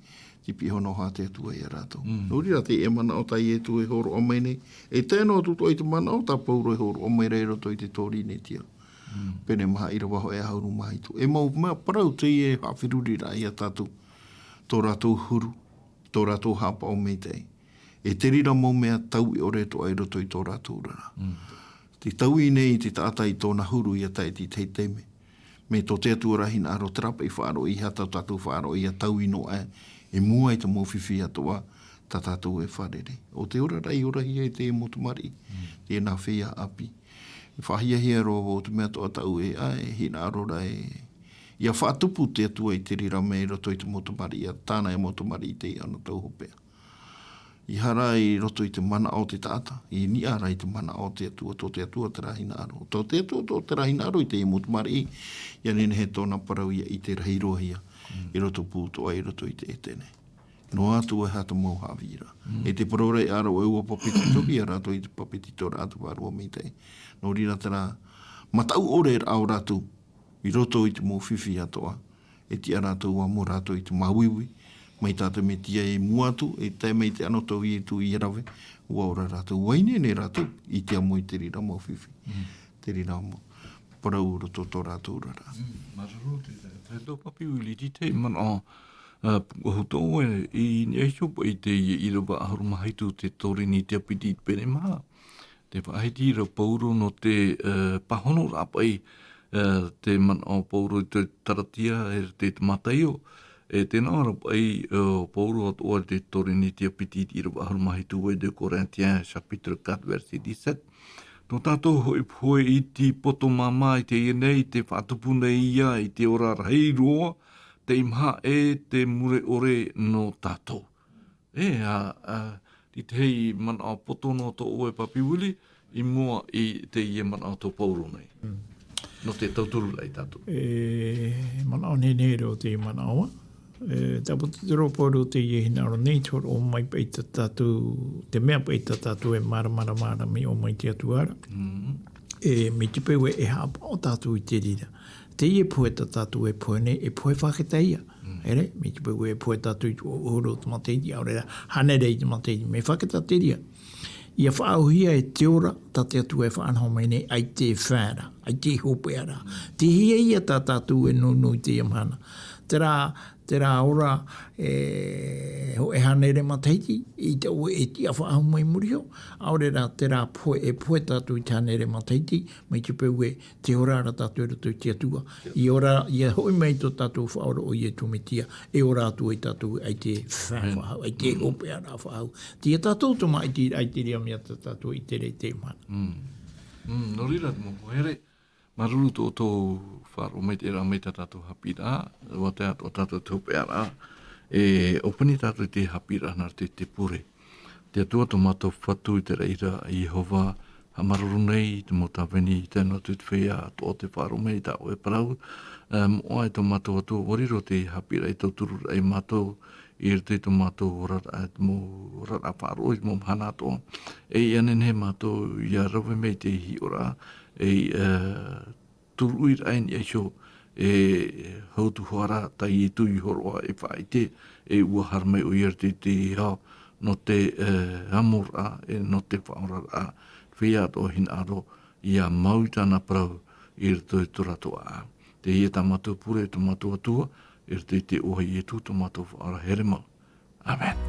te piʻi hono hā te Atua iā rātou. Nō reira te e manaʻo tā Ietu e hōroʻa mai nei, e tae noa atu atoʻa i te manaʻo tā Pauro e hōroʻa mai ra i roto i te Torinetia. Pene maha ʻīrava hōʻē ʻahuru mā hitu. E mau mea parau teie e haʻaferuriraʻa iā tātou. Tō rātou huru, tō rātou haʻapaʻo maitaʻi. E te reira mau mea taui ʻore atoʻa i roto i tō rātou oraraʻa. Te taui nei te taʻata i tōna huru ia tae i te tahi taime. Mai tō te Atua ra hinaʻaro, terā paʻi faʻaroʻo, ʻeiaha tā tātou faʻaroʻo ia taui noa aʻe, i mua i te mau fifi atoʻa, tā tātou e fārerei. ʻO te oraraʻa i orahia e te mau tamariʻi, te nā feiā ʻāpī. E faʻahiahia roa vau te mea atoʻa tāʻu e, ʻae, e hinaʻaro ra e, ia faʻatupu te Atua i te reira mea i roto i te mau tamariʻi, ʻa tāna e mau tamariʻi i teie anotau hopeʻa. ʻEiaha rā i roto i te manaʻo o te taʻata, i niʻa rā i te manaʻo o te Atua, tō te Atua terā hinaʻaro. Tō te Atua, tō terā hinaʻaro i teie mau tamariʻi, ia nehenehe tōna parau ia ʻite rahi roa hia, i roto pū atoʻa, i roto i te Etene. Noa atu e hā te mau haʻavīraʻa. E te parau ra e ʻaro e ua papetitohia rātou i te papetitoraʻa o te Vārua Maitaʻi. Nō reira terā mataʻu ʻore raʻa o rātou, i roto i te mau fifi atoʻa, e tiʻa rātou amo rātou i te māuiui, mai tā te Metia i mua atu, e tae mai te anotau o Ietu ia rave, ua ora rātou, ua ineine rātou, i te amo i te reira mau fifi. Te reira mau parau i roto tō rātou oraraʻa. Māuruuru, te, te, te tō papi ui liti te manaʻo, ā, pukahu tō e, i niʻa iho paʻi i te ʻīrava ʻahuru mā hitu te Torinetia piti i te pene maha. Te faʻahiti ra Pauro nō te, ā, pāhonoraʻa paʻi, ā, te manaʻo o Pauro i te Taratia, e te, te Mataio, e tē nā ʻō ra paʻi, ā, Pauro atoʻa i te Torinetia piti i te ʻīrava ʻahuru mā hitu, e deux Corinthiens, chapitre quatre, verset dix-sept. Tō tātou hoʻi pohe iti poto māmā i teie nei, tē faʻatupu nei ïa i te ora rahi roa, tei maha e te mure ʻore nō tātou. E, ā, ā, i te hei manaʻo poto nō tō ʻoe papi Willie, i mua i teie manaʻo tō Pauro nei. Nō te tauturu ra ia tātou. E, manaʻo nehenehe roa te manaʻo. E, tāpati te rō Pauro teie hinaʻaro nei, te hōroʻa mai paʻi tā tātou, te mea paʻi tā tātou e māramarama ra mai ʻō mai te Atua ra. E, mai te peu e, e haʻapaʻo tātou i te reira. Teie pohe tā tātou e pohe nei, e pohe fakahiti ïa. Here, mai te peu e pohe tātou i te ʻō-, ʻōhuru o te matahiti, ʻaore rā, hānere i te matahiti, mea fakahiti te reira. ʻIa faʻaauhia e te ora, tā te Atua e faʻanaho mai nei, ʻaita e faʻaara, ʻaita e hopeʻa ra. Tei hea ïa tā tātou e nōnō i teie mahana. Terā, terā ora, e, hōʻē hānere matahiti, ʻeita ʻoe e tiʻa faʻahou mai muri iho, ʻaore rā, terā pohe, e pohe tātou i te hānere matahiti, mai te peu e tē ora ra tātou i roto i te Atua. I ora, ʻia hoʻi mai tō tātou Faʻaora ʻo Ietu Metia, e ora atu ai tātou ʻaita e faʻahou, ʻaita e hopeʻa ra faʻahou. Tei ia tātou te māʻitiraʻa i te reira mea tā tātou i tere i teie mahana. Mm. Mm, nō reira te mau pohe here. Māuruuru tō, tō faʻaroʻo mai i te reira mai tā tātou haʻapiʻiraʻa, ʻua tae atoʻa tātou te hopeʻaraʻa. E ʻōpani tātou i te haʻapiʻiraʻa nā te, te pure. Te Atua tō mātou Fatu i te raʻi ra, Iehova, haʻamāuruuru nei i te mau tāvini, tae noa atu i te feiā atoʻa tei faʻaroʻo mai i tā ʻoe parau. E, moʻa e tō mātou Atua, ʻua riro te haʻapiʻiraʻa i tauturu ra ia mātou, i roto i tō mātou oraraʻa, i te mau oraraʻa faʻaroʻo, i te mau mahana atoʻa. E ʻia nehenehe mātou ʻia rave mai i te hiʻoraʻa, e, e, turuʻiraʻa i niʻa iho, e, hautuhaʻa ra tā Ietu i hōroʻa e faʻaʻite, e ʻua haere mai ʻoia i te, te hau, nō te, e, amoraʻa, e, nō te faʻaoraraʻa, feiā atoʻa hinaʻaro, ʻia mau i tāna parau, i roto i tō rātou ʻāʻau. Teie tā mātou pure, tā mātou Atua, i roto i te iʻoa o Ietu, tō mātou Faʻaora here mau. Amen.